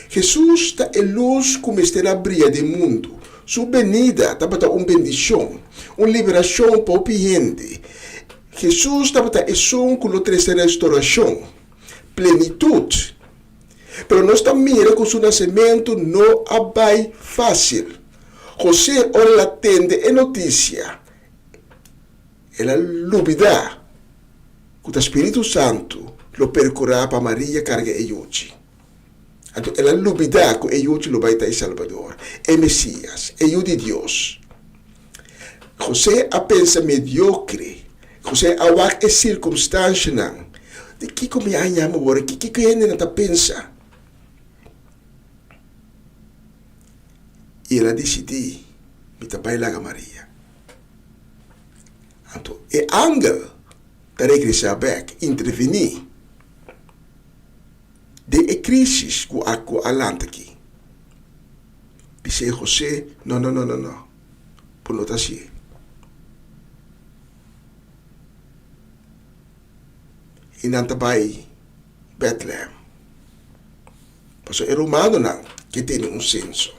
E: Hesus ta e lus ku mester a bria den mundu. Su benida tabata un bendishon, un liberashon pa hopi hende. Hesus tabata esun ku lo trese restorashon, plenitut. Pero nos ta mira ku su nasementu no a bai fásil. José ora el a tende e notisia, el a lubidá ku ta spiritu santu lo perkurá pa Maria karga e yuchi. Anto el a lubidá ku e yuchi lo bai ta e Salbador, e Mesías, e Yu di Dios. José a pensa mediokre. José a wak e sirkumstanshanan. Di kiko mi a haña mi awor aki? Kiko e hendenan ta pensa? I el a disidí, Mi ta bai laga Maria. Anto e angel ta regresá bèk, intervení den e krísis ku a ku a lanta aki. Bis'é José, No, no, no, no, no, bo no ta hasié. I nan ta bai Bètlehèm, pasobra e romanonan ke tene un senso.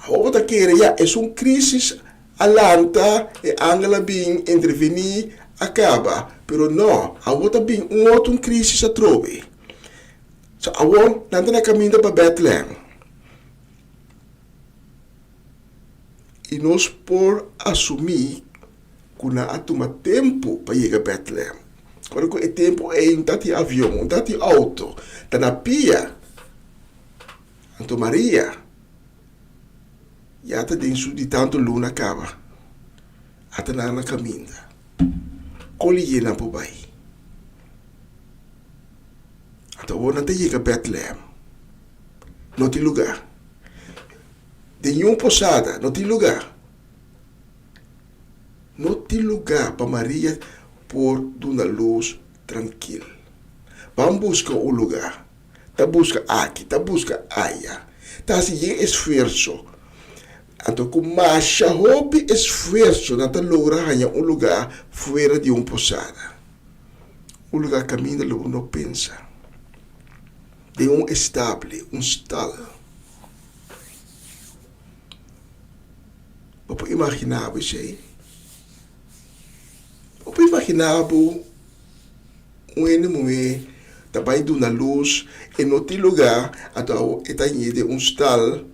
E: Awor bo ta kere ya esun crisis a lanta, e angel a bin interveni, a caba, pero no, awor ta bin un otro un crisis atrobe. So awor nan ta na caminda pa Bethlehem. Y nos por asumi cu nan a tuma tempo pa yega Bethlehem. Ora cu e tempo ey no ta tin avion, no ta tin auto, ta na pia. Anto Maria ya ta den su di tantu luna kaba, a ta nan na kaminda. Kon li yena por bai? Anto awor nan ta yega Bètlehèm. No tin lugá. Den niun posada no tin lugá. No tin lugá pa Maria por duna lus trankil. Ban buska un lugá. Ta buska aki, ta buska aya, ta hasi yen esfuerso. Anto ku masha hopi esfuerso nan ta logra haña un lugá fuera di un posada. Un lugá kaminda lo bo no pensa. Den un estable, un stal. Bo por imaginá bo esei? Bo por imaginá bo Un hende muhé ta bai duna lus, e no tin lugá, anto awor e ta ñe den un stal.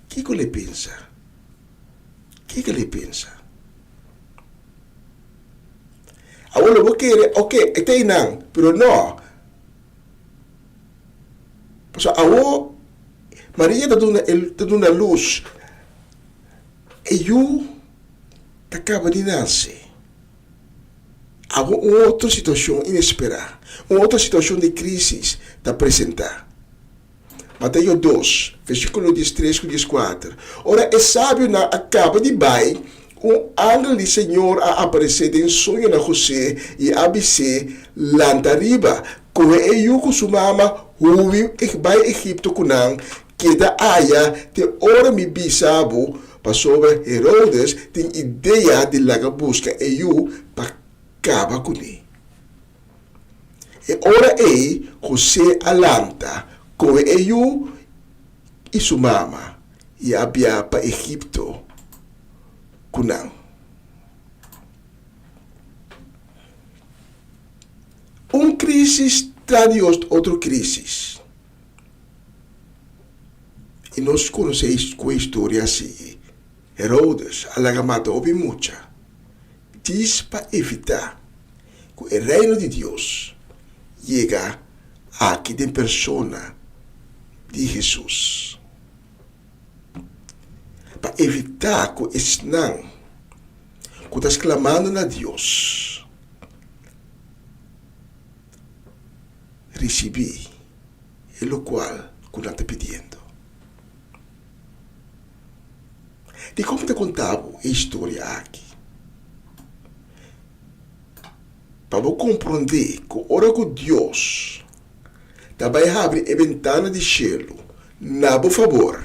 E: Kiko lo e pensa? Kiko lo e pensa? Awor lo bo kere, oke, e ta einan, pero no. Pasobra awor Maria ta duna, ta duna lus, e yu ta kaba di nase. Awor un otro situacion inesperá, un otro situacion di crisis ta presentá. Mateo dos, versículo diestres cu diescuater, Ora e sabionan a caba di bai, un angel di Señor a aparecé den soño na José i a bis'é, Lanta riba, coge e yu cu su mama, hui bai Egipto cu nan, keda aya te ora mi bisa bo, Pasobra Herodes tin idea di laga buska e yu pa kaba kuné. E ora ei José a lanta, kohe e yu i su mama, i a bia pa Egipto ku nan. Un krísis tras di otro krísis. I nos konosé ku e historia a sigui. Herodes a laga mata hopi mucha djis pa evitá ku e Reino di Dios yega aki den persona di Hesus. Pa evitá ku esnan ku ta sklamando na Dios risibí e lokual ku nan ta pidiendo. Dikon mi ta konta bo e historia aki? Pa bo komprondé ku ora ku Dios ta bai habri e bentana di shelu na bo fabor,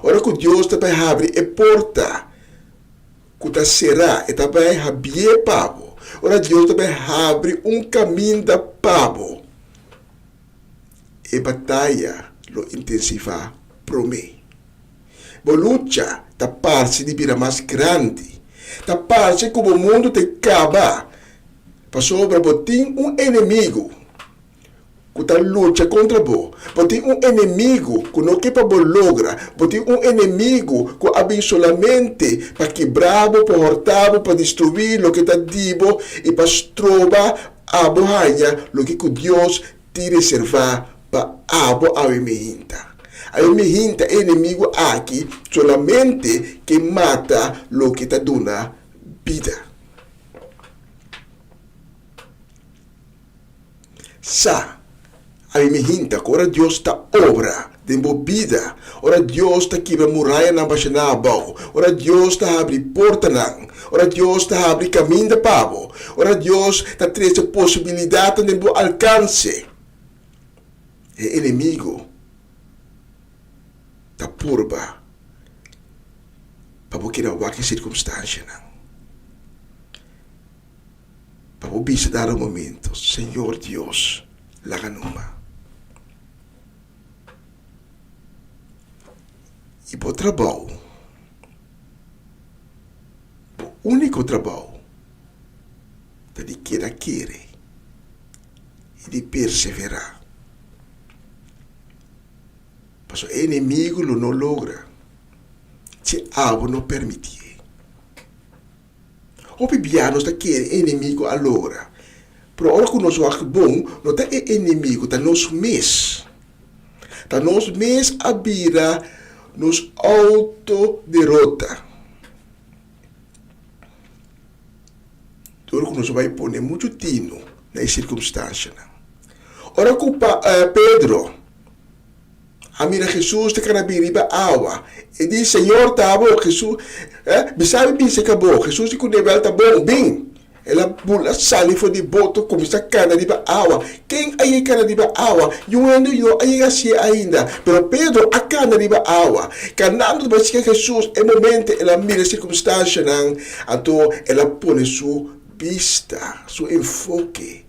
E: ora ku Dios ta bai habri e porta ku ta será, e ta bai habié pa bo, ora Dios ta bai habri un kaminda pa bo, e bataya lo intensivá promé. Bo lucha ta parse di bira mas grandi. Ta parse ku bo mundu ta kaba pasobra bo tin un enemigu ku ta lucha kontra bo. Bo tin un enemigu ku no ke pa bo logra. Bo tin un enemigu ku a bin solamente pa kibra bo, pa hòrta bo, pa destruí loke ta di bo i pa stroba abo haña loke ku Dios tin reservá pa abo awe mihinta. Awe mihinta e enemigu aki solamente ke mata loke ta duna bida. Sa, awe mihinta ku ora Dios ta obra den bo bida, ora Dios ta kibra murayanan bashaná abou, ora Dios ta habri portanan, ora Dios ta habri kaminda pa bo, ora Dios ta trese posibilidatnan den bo alkanse, e enemigu ta purba pa bo keda wak e sirkunstanshanan. Pa bo bisa dado momento, Señor Dios, laga numa. I bo trabou, bo úniko trabou ta di keda kere i di perseverá. Pasobra e enemigu lo no logra si abo no permitié. Hopi bia nos ta kere e enemigu a logra, pero ora ku nos wak bon, no ta e enemigu, ta nos mes. Ta nos mes a bira nos outo derota. Dor ku nos a bai pone muchu tinu na e sirkumstanshanan. Ora ku Pedro a mira Hesus ta kana bin riba awa, e di, Señor, ta abo? Hesus, Mi sabi bisa ku abo. Hesus di ku Nebel, Ta bon, bin. El a bula sali for di boto kuminsá kana riba awa. Ken a yega kana riba awa? Niun hende no a yega hasié ainda. Pero Pedro a kana riba awa. Kanando ta bai sika Hesus, e momento el a mira e sirkunstanshanan, anto el a pone su bista, su enfoke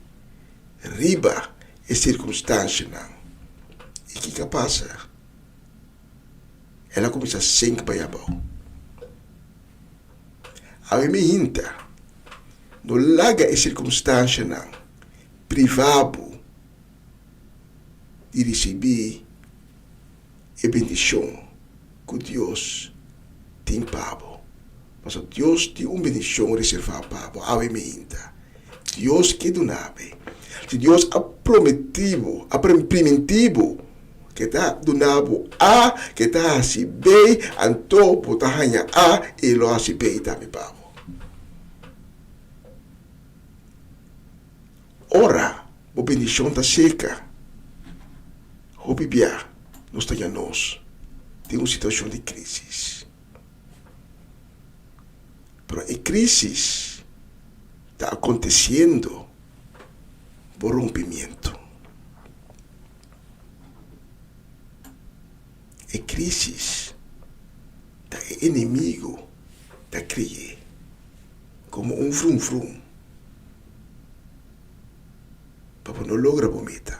E: riba e sirkunstanshanan. I kiko a pasa? El a kuminsá sink bai abou. Awe mi hinta, no laga e sirkunstanshanan privá bo di risibí e bendishon ku Dios tin pa bo. Pasobra Dios tin un bendishon reservá pa bo awe mi hinta. Dios ke duna bo. Si Dios a prometí bo, a primintí bo ke ta duna bo A, ke ta hasi B, anto bo ta haña A i e lo hasi B tambe pa bo. Ora bo bendishon ta seka, hopi bia nos ta haña nos den un situashon di krísis. Pero e krísis ta akontesiendo bo rompimiento. E krísis ta e enemigo ta kri'é komo un vrum vrum pa bo no logra bo meta.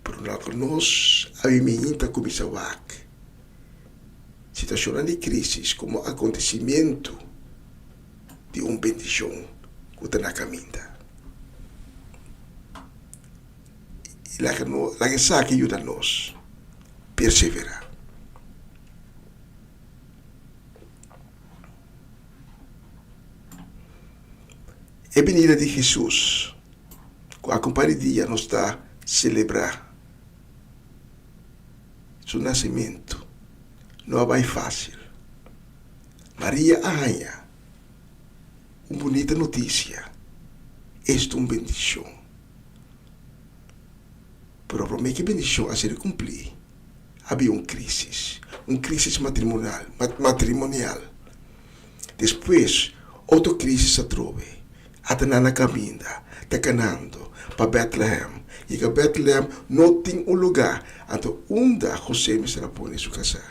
E: Pero loke nos a bini ta kuminsá wak situashonnan di krísis komo akontesimentu di un bendishon ku ta na kaminda. I laga no, laga esaki yuda nos perseverá. E binida di Hesus ku akompá di dia nos ta selebrá su nasimentu no a bai fásil. Maria a haña un bunita notisia, esta un bendishon. Pero promé ku e bendishon a ser kumplí. A bin un crisis, un crisis matrimonial, matrimonial. Despues, otro crisis atrobe. Ata nan na caminda, ta canando pa Bethlehem. Yega Bethlehem, no tin un lugar, anto unda José mester a pone su casá?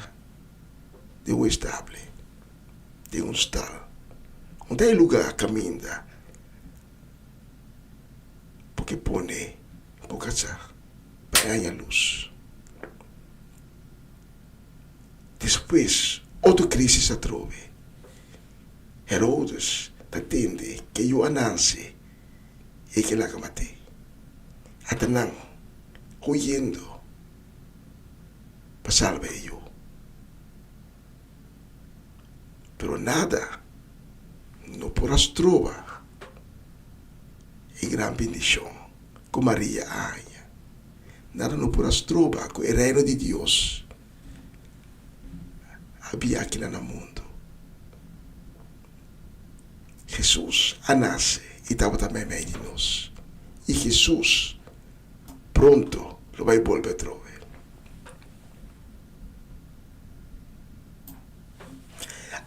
E: Den un estable, den un stal. Unda e lugar caminda bo ke pone bo casá pa e haña luz? Despues, otro crisis atrobe. Herodes ta tende ke yu a nanse i e ke laga mat'é. Ata nan huyendo pa salba e yu. Pero nada no por a stroba e gran bendishon ku Maria a haña. Nada no por a stroba ku e Reino di Dios a bia akina na mundu. Hesus a nase i tabata meimei di nos, i Hesus pronto lo bai bolbe atrobe.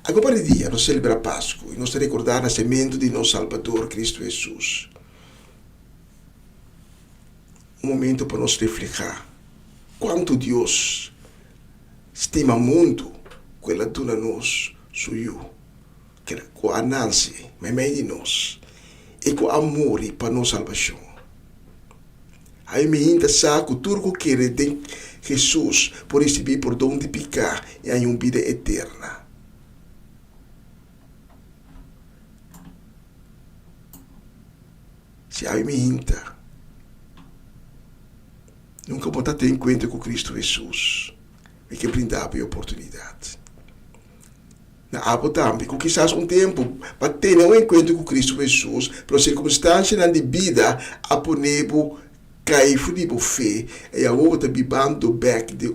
E: Agoba di dia nos selebrá Pasku i nos ta rekordá nasementu di nos Salbador Kristu Hesus. Un momento pa nos reflehá kuantu Dios stima mundu ku el a duna nos su Yu, ku a nanse meimei di nos i ku a muri pa nos salbashon. Ai mi hinta sa ku tur ku kere den Hesus por risibí pordon di piká i haña un bida eterna. Si ai mi hinta, nunka bo ta ten kuenta ku Kristu Hesus, mi ke brinda bo e oportunidat. Na abo tambe, ku kisas un tempu bo a tene un enkuentro ku Kristu Hesus, pero sirkunstansianan di bida a pone bo kai for di bo fe i awor bo ta bibando bèk den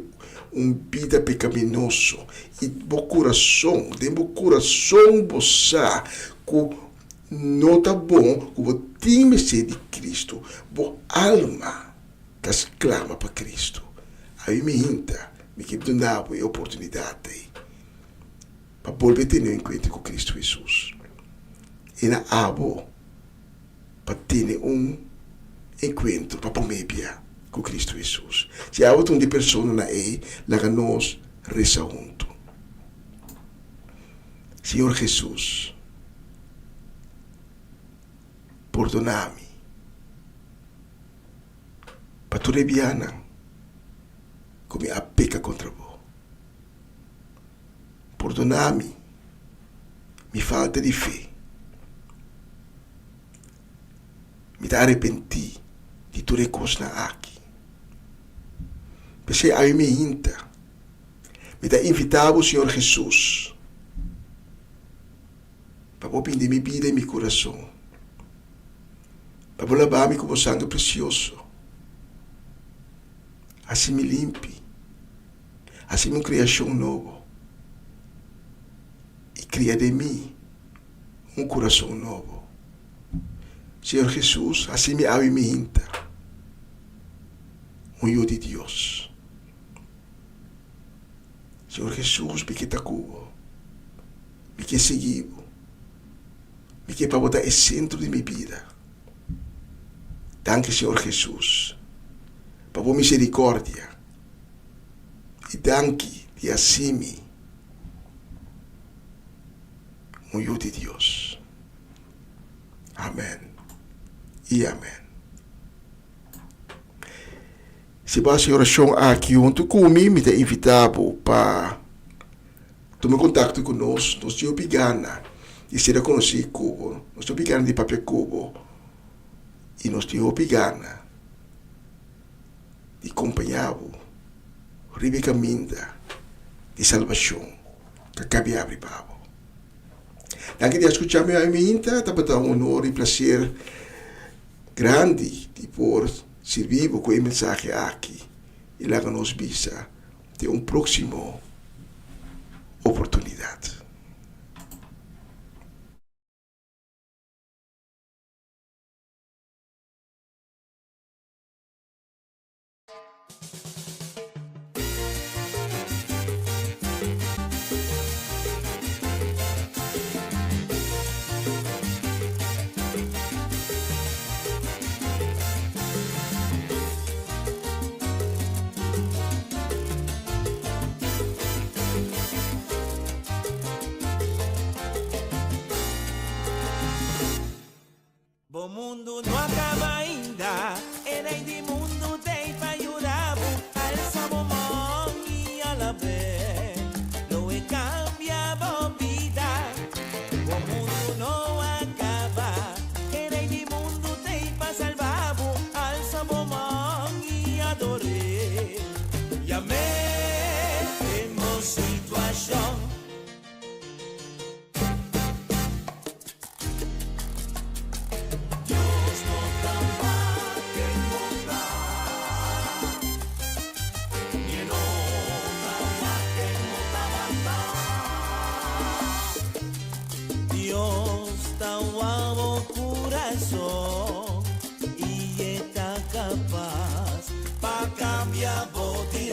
E: un bida pekaminoso. I bo kurason, den bo kurason bo sa ku No ta bon ku bo tin mester di Kristu, bo alma ta sklama pa Kristu. Ami mi hinta, mi ke duna bo e oportunidat ei pa bolbe tene un enkuentro ku Kristu Hesus. E na abo pa tene un enkuentro pa promé bia ku Kristu Hesus. Si abo ta un di personanan ei, laga nos resa huntu. Señor Hesus, pordona mi pa tur e bianan ku mi a peka kontra bo. Pordona mi mi falta di fe. Mi ta arepentí di tur e kosnan aki. P'esei ami mi hinta. Mi ta invitá bo, Señor Hesus, pa bo bini den mi bida i mi kurason, pa bo labá mi ku bo sangre presioso, hasi mi limpi, hasi mi un kreashon nobo i kria den mi un kurason nobo. Señor Hesus, hasi mi awe mi hinta un yu di Dios. Señor Hesus, mi ke ta ku bo. Mi ke sigui bo. Mi ke pa bo ta e sentro di mi bida. Danki, Señor Hesus, pa bo misericordia. I danki di hasi mi un yu di Dios. Amen i amen. Si bo hasi orashon aki huntu ku mi, mi ta invitá bo pa tuma kontakto ku nos. Nos tin hopi gana di sera konosí ku bo. Nos tin hopi gana di papia ku bo. I nos tin hopi gana di kompañá bo riba e kaminda di salbashon ku a kabi abri pa bo. Danki di a skuchá mi awe minta. Tabata un honor i plaser grandi di por sirbi bo ku e mensahe aki i laga nos bisa den un próksimo oportunidat.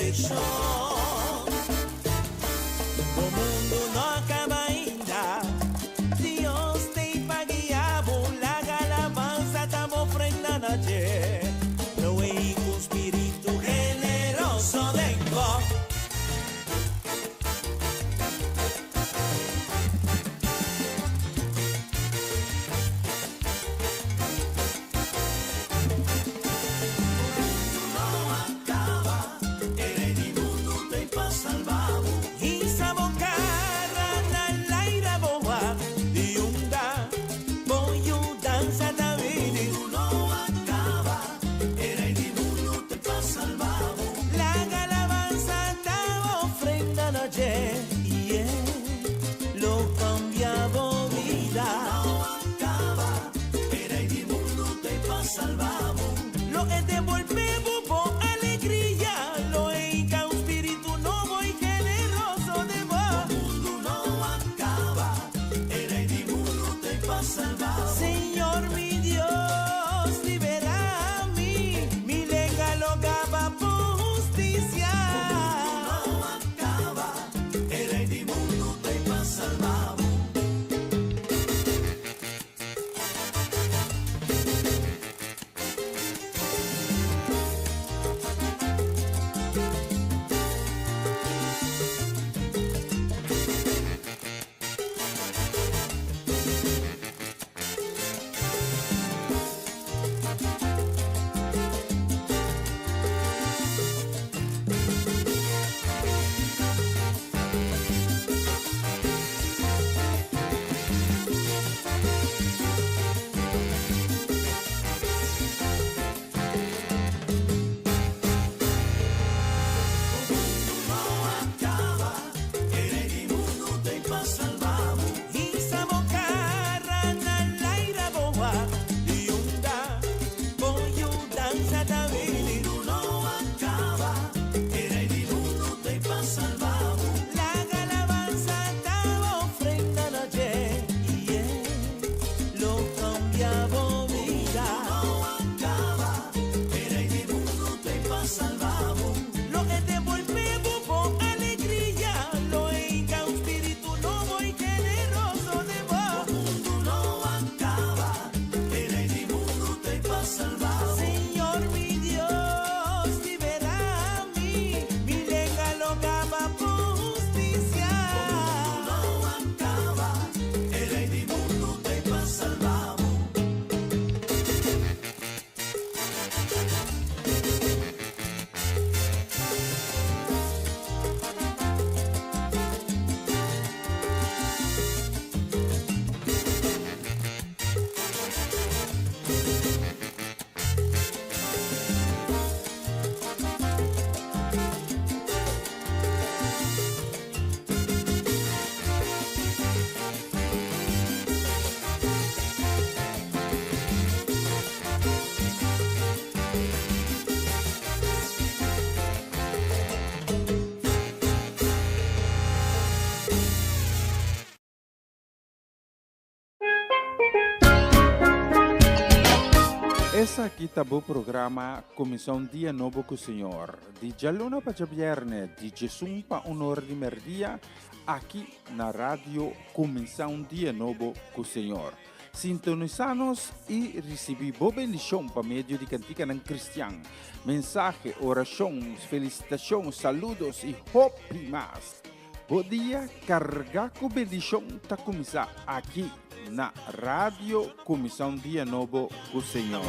H: direkshon. Bo mundu no a kaba ainda, Dios t'ei pa guia bo, laga alabansa ta bo ofrenda na dje, lo ei ku un spiritu generoso den bo. Lo e debolbé bo bo alegria, lo e hinca un spiritu nobo i generoso den bo. Bo mundu no a caba, e Rey di mundu t'ei pa salba bo. Señor mi Dios, libera mi, mi lenga lo gaba bo husticia. Bo mundu no a caba, e Rey di mundu t'ei pa salba bo.
A: Esaki ta bo programa Kuminsá un Dia Nobo ku Señor, di djaluna pa djabièrnè, di djesun pa un ora di mèrdia, aki na Radio Kuminsá un Dia Nobo ku Señor. Sintonisá nos i risibí bo bendishon pa medio di kantikanan kristian, mensahe, orashon, felisitashon, saludos i hopi mas. Bo dia kargá ku bendishon ta kuminsá aki na Radio Kuminsá un Dia Nobo ku Señor.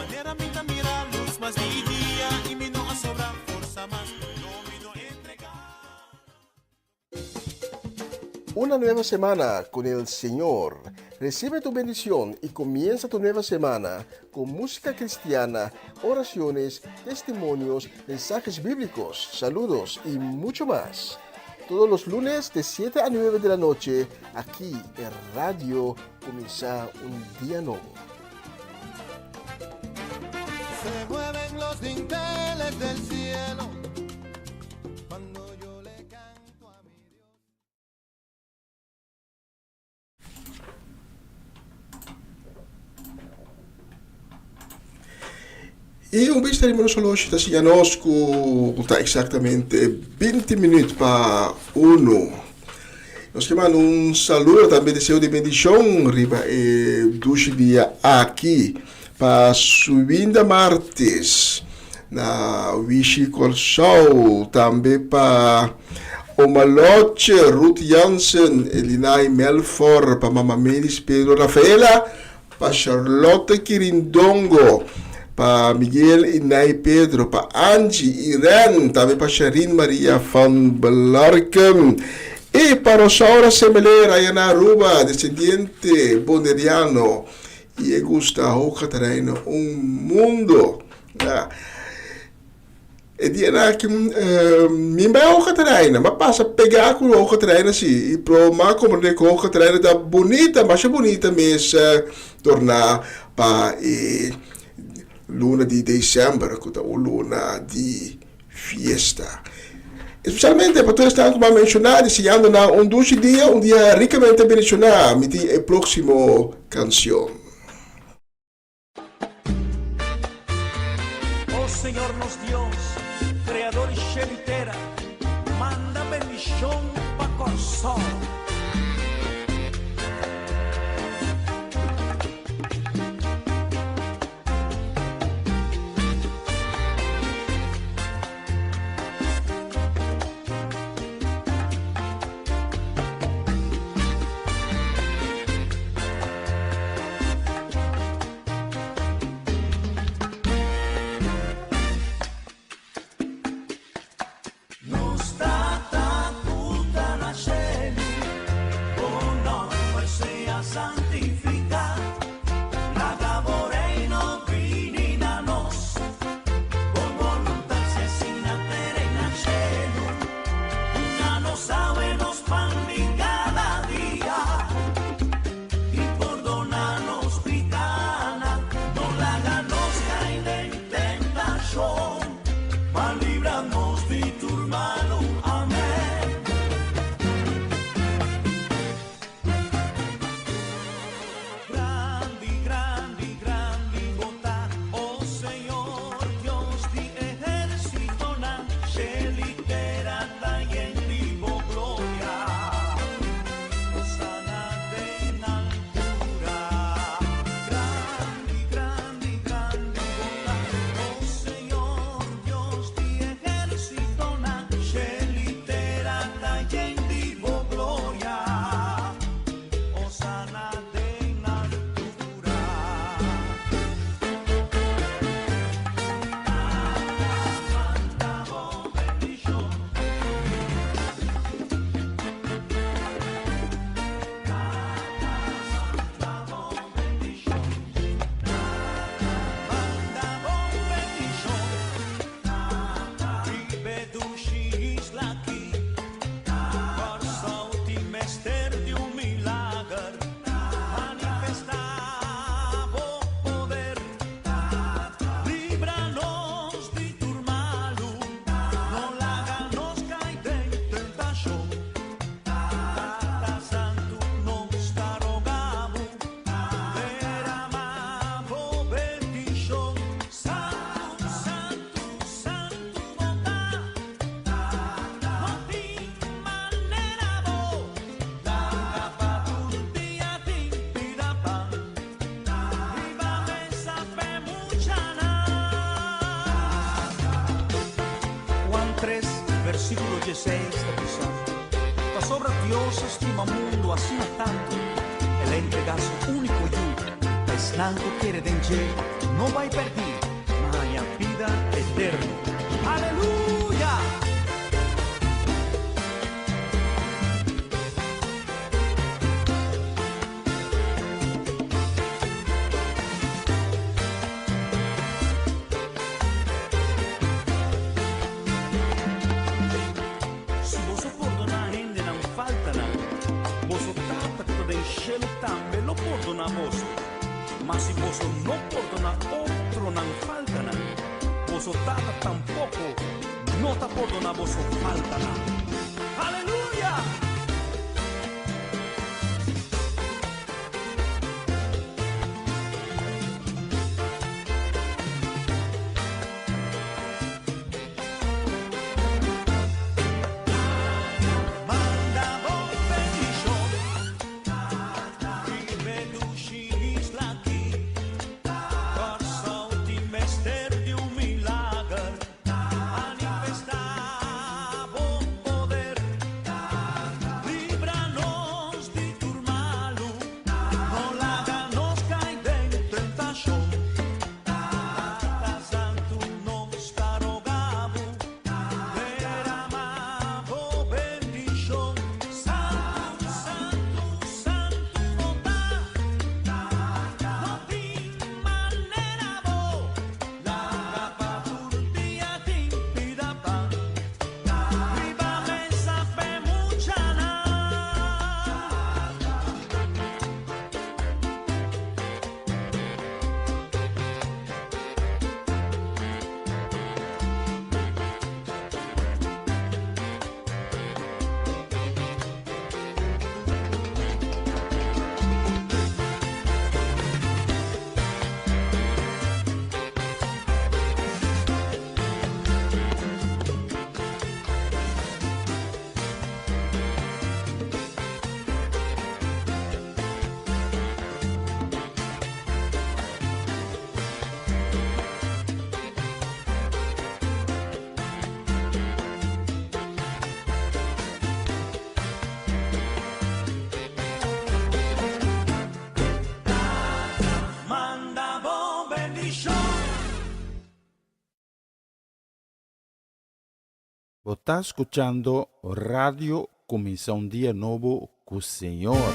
E: Una nueva semana con el Señor. Recibe tu bendición y comienza tu nueva semana con música cristiana, oraciones, testimonios, mensajes bíblicos, saludos y mucho más. Todos los lunes de 7 a 9 de la noche, aquí en Radio Comienza un Día Nuevo.
C: Se mueven los dinteles del cielo cuando yo le canto a mi Dios.
E: I un bista riba nos oloshi ta siña nos ku ta eksaktamente 20 minüt pa unu. Nos ke manda un saludo tambe deseo di bendishon riba e dushi dia aki pa Suwinda Martes na Wishi Kòrsou, tambe pa Oma Lotje, Ruth Jansen, Elinay Melfor, pa Mama Melis Pedro Rafaela, pa Charlotte Kirindongo, pa Miguel y Nay Pedro, pa Angie y Ren, tambe pa Sherine Maria van Blarken y pa Rosaura Semelera allá na Aruba, descendiente boneriano y e gusta hoga terreino un mundo. Ah. E dianan aki mi bai Hoge Terreinen, m'a pasa pegá ku Hoge Terreinen si, i pro m'a komprendé ku Hoge Terreinen ta bunita, masha bunita mes torná pa e luna di desèmber ku ta un luna di fiesta. Espesialmente pa tur esnan ku m'a menshoná, deseando nan un dushi dia, un dia rikamente bendishoná. Mi tin e próksimo kanshon.
H: Oh Señor nos Dios, Creador di shelu i tera, manda bendishon pa Kòrsou. Nos Tata ku ta na shelu, bo nòmber sea santifiká, laga bo reino bini na nos, bo boluntat sea asina tera i na shelu. Duna nos awe nos pan di kada dia. I pordona nos picánan, no laga nos cai den tentacion, ma libra nos di tur malu. Amen. Grandi, grandi, grandi bo ta, o Señor, Dios di ehérsitonan, shel i tera ta yen di bo gloria. Hosana den altura. Grandi, grandi, grandi bo ta, o Señor, Dios di ehérsitonan, shel i tera ta yen di bo gloria. Hosana den altura. Tata, manda bo bendishon. Tata Santu nos ta roga bo, derama bo bendishon. Santu, santu, santu bo ta, no tin manera bo. Laga pa tur dia tin pida pan, riba mesa p'e muchanan. Juan 3, versíkulo 16 ta bisa, Pasobra Dios a stima mundu asina tantu, El a entregá su úniko Yu, pa esnan ku kere den dje no bai pèrdí, ma haña bida eterno. Aleluya! Si boso pordoná hendenan faltanan, boso Tata ku ta den shelu tambe lo pordoná boso. Ma si boso no pordoná otronan faltanan, boso Tata tampoko no ta pordoná boso faltanan. Aleluya!
A: Bo ta skuchando Radio Kuminsá un Dia Nobo ku Señor.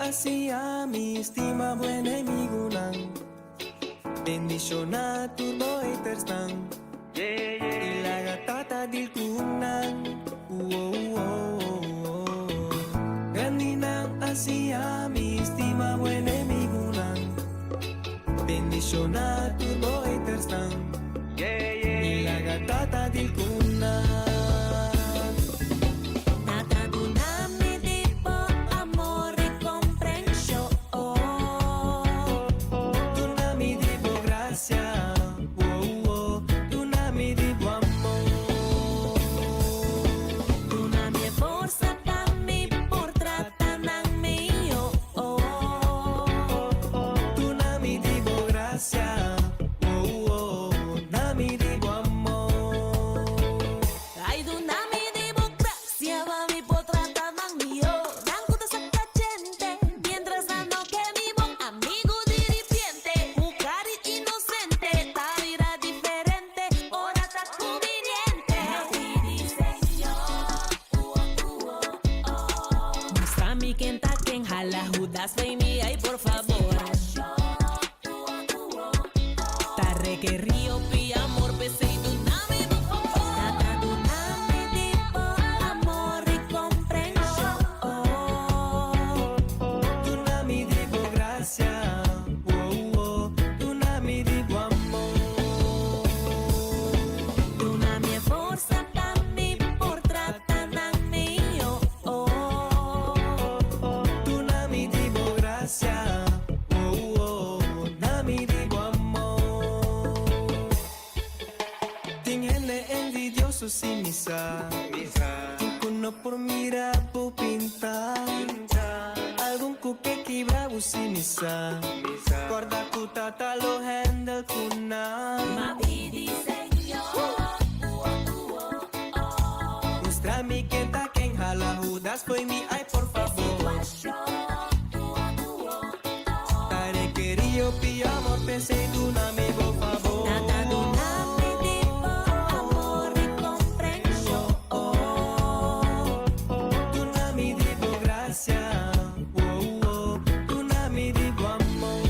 H: hacia mi stima bo enemigunan. Bendiciona tur bo hatersnan. Y laga Tata deal cu nan. Grandinan hacia mi stima bo enemigunan. Bendiciona tur bo hatersnan. Y laga Tata deal cu nan.
G: Tata duna mi di bo amor y comprension.
H: Duna mi di bo gracia. Oh, duna mi di bo amor.
G: Duna mi forsa pa mi por trata nan mihó.
H: Duna mi di bo gracia. Oh, duna mi di bo amor.
G: Ay, duna mi di bo gracia pa mi por trata nan mihó. Nan ku ta saka djente, mientras nan no ke mi bon amigu di ripiente. Ku kara inosente, ta bira diferente, ora ta kumbiniente. Señor, Mustra mi ken ta ken hala Judas fo'i mi, ay por fabor. Ta rekerí hopi amor, p'esei duna mi bo favor. Tata duna mi di bo amor y comprension.
H: Duna mi di bo gracia. Oh, duna mi di bo amor.
G: Duna mi forsa pa mi por trata nan mihó.
H: Duna mi di bo gracia. Oh, duna mi di bo amor. Tin hende envidioso si mi sa. Tin ku no por mira bo pinta. Algun ku ke kibra bo si mi sa. Korda ku Tata lo handle ku nan.
G: M'a pidi Señor.
H: Mustra mi ken ta ken hala Judas fo'i mi, ay por fabor. Ta rekerí hopi amor, p'esei duna mi bo favor.
G: Tata duna mi di bo amor y comprension.
H: Duna mi di bo gracia. Oh, duna mi di bo amor.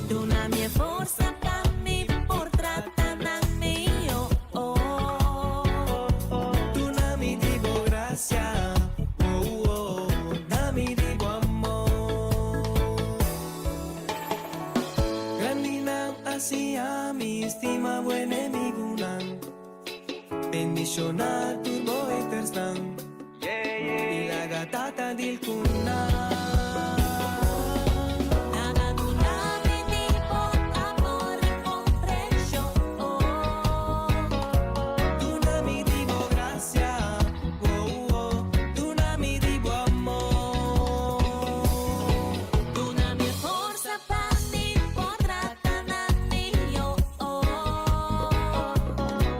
G: Duna mi forsa pa mi por trata nan mihó.
H: Duna mi di bo gracia. Oh, duna mi di bo amor. Grandinan hacia mi stima bo enemigunan. Bendiciona tur bo hatersnan. Y laga Tata deal ku nan.
G: Tata duna mi di bo amor y comprension.
H: Duna mi di bo gracia. Oh, duna mi di bo amor.
G: Duna mi forsa pa mi por trata nan mihó.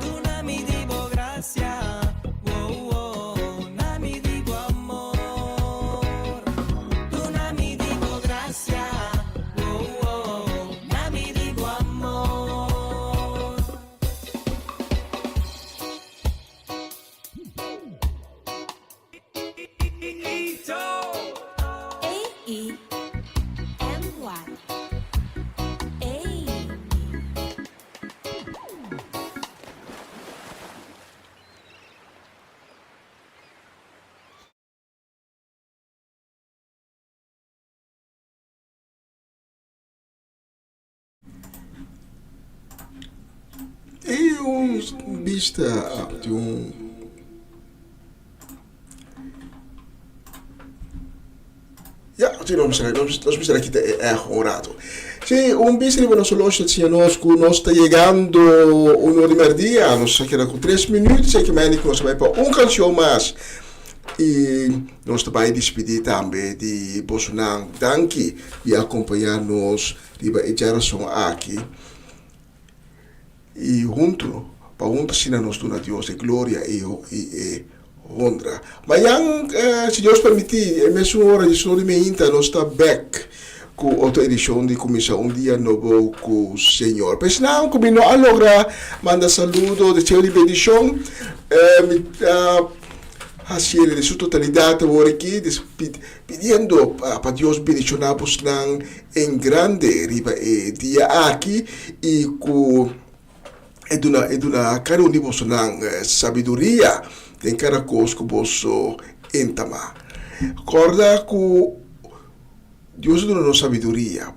H: Duna mi di bo gracia. Oh, duna mi di bo amor. Duna mi di bo gracia. Oh, duna mi di bo amor.
G: A E M Y A.
E: E un bista di un. Ja, si, nos mester kita e echo un rato. Si, un bista riba nos horloge ta nos ku nos ta yegando 1 or di merdia. Nos a keda ku 3 minuut, esei ke mende ku nos ta bai pa un kanshon mas. I nos ta bai dispidí tambe di bosonan. Danki di akompañá nos riba e djarason aki. I huntu, pa huntu asina nos duna Dios e gloria i e honra. Mañan, si Dios permití, e mesun ora, diesun ora di meinta, nos ta bèk ku otro edishon di Kuminsá un Dia Nobo ku Señor. Pa esnan ku mi no a logra manda saludo, deseo di bendishon, mi ta. hasiel den su totalidat awor aki, pidiendo pa Dios bendishoná bosnan en grande riba e dia aki i ku e duna e duna kada un di bosonan sabiduria den kada kos ku boso entamá. Kòrda ku Dios a duna nos sabiduria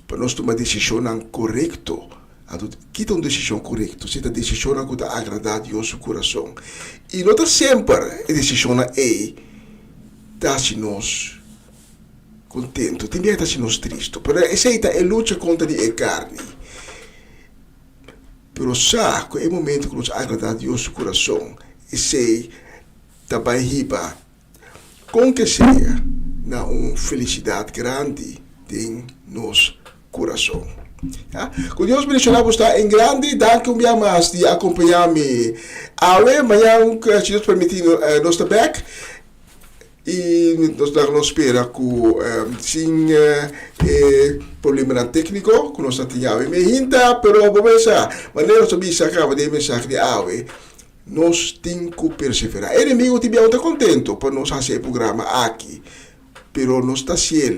E: pa nos tuma desishonnan korekto. Anto, ki ta un desishon korekto? Si ta desishonnan ku ta agradá Dios su kurason. I no ta semper e desishonnan ei ta hasi nos kontentu. Tin bia ta hasi nos tristu. Pero esei ta e lucha kontra di e karni. Pero sa ku e momento ku nos agradá Dios su kurason, esei ta bai hiba, kon ke sea, na un felisidat grandi den nos kurason. Ya. Ku Dios bendishoná bo sta en grandi. Danki un bia mas di akompañá mi awe. Mañan, si Dios permití, nos ta bèk. I nos laga nos spera ku sin e problemanan tékniko ku nos ta tin awe mi hinta, pero bo mesa, manera nos a bisa kaba den e mensahe di awe, nos tin ku perseverá. E enemigu tin biaha ta kontentu pa nos hasi e programa aki, pero nos ta hasiel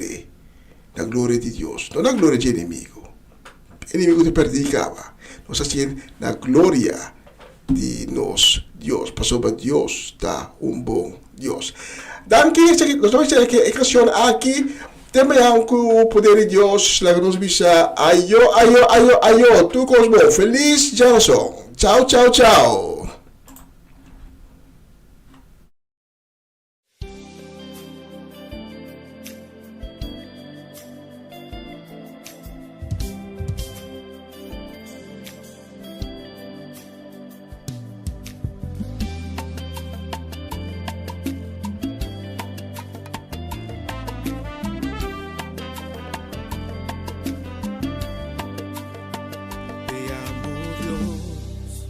E: na gloria di Dios, no na gloria dje enemigu. E enemigu ta pèrdí kaba. Nos ta hasiel na gloria di nos Dios, pasobra Dios ta un bon Dios. Danki, nos ta bisa ke e kanshon aki te mañan ku poder di Dios laga nos bisa ayo ayo ayo ayo tur kos bon. Felis djarason. Chao chao chao.
H: Te amo Dios,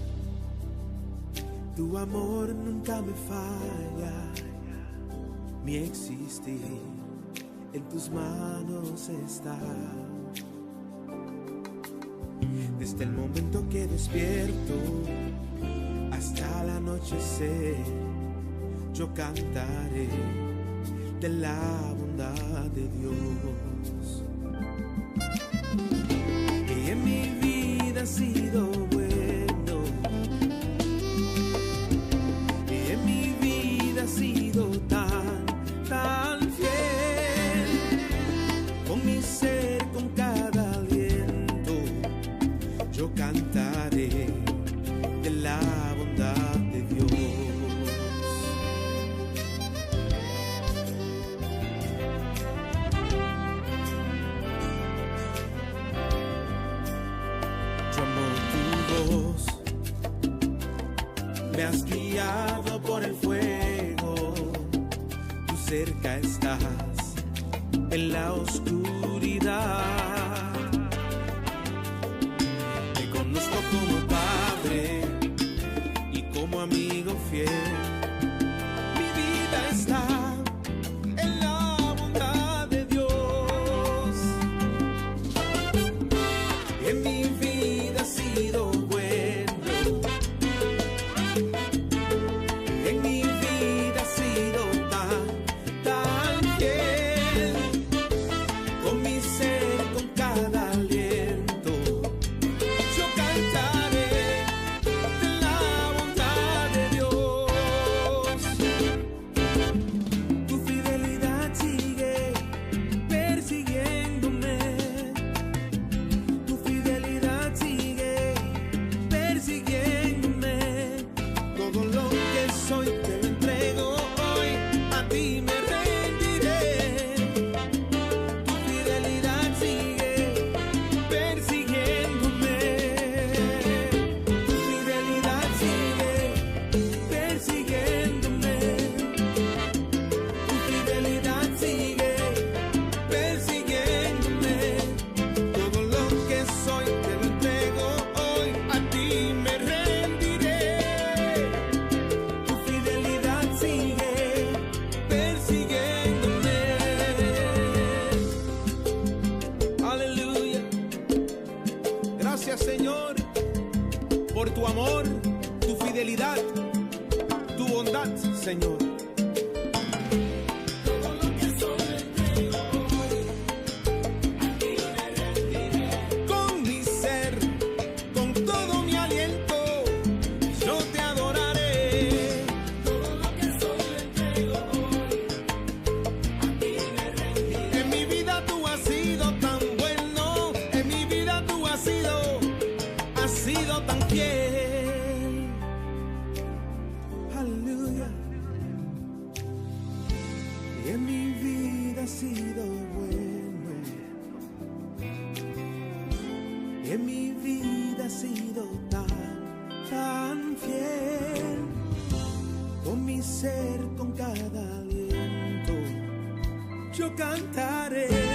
H: tu amor nunca me falla, mi existir en tus manos está. Desde el momento que despierto hasta el anochecer, yo cantaré de la bondad de Dios. Y en mi vida ha sido bueno. Y en mi vida ha sido tan, tan fiel. Con mi ser, con cada aliento, yo cantaré de la bondad de Dios. Yo amo tu voz, me has guiado por el fuego, tú cerca estás en la oscuridad. Te conozco como padre y como amigo fiel. Mi vida está en la bondad de Dios. En mi vida ha sido bueno. En mi vida ha sido tan, tan fiel. Con mi ser, con cada aliento, yo cantaré de la bondad de Dios. Tu fidelidad sigue persiguiéndome. Tu fidelidad sigue persiguiéndome. Todo lo que soy te lo entrego hoy. A ti me rendiré. Tu fidelidad sigue persiguiéndome. Tu fidelidad sigue persiguiéndome. Tu fidelidad sigue persiguiéndome. Todo lo que soy te lo entrego hoy. A ti me rendiré. Tu fidelidad sigue persiguiéndome. Aleluya. Gracias, Señor, por tu amor, tu fidelidad, tu bondad, Señor. Sido tan fiel. Aleluya. Y en mi vida ha sido bueno. Y en mi vida ha sido tan, tan fiel. Con mi ser, con cada aliento, yo cantaré.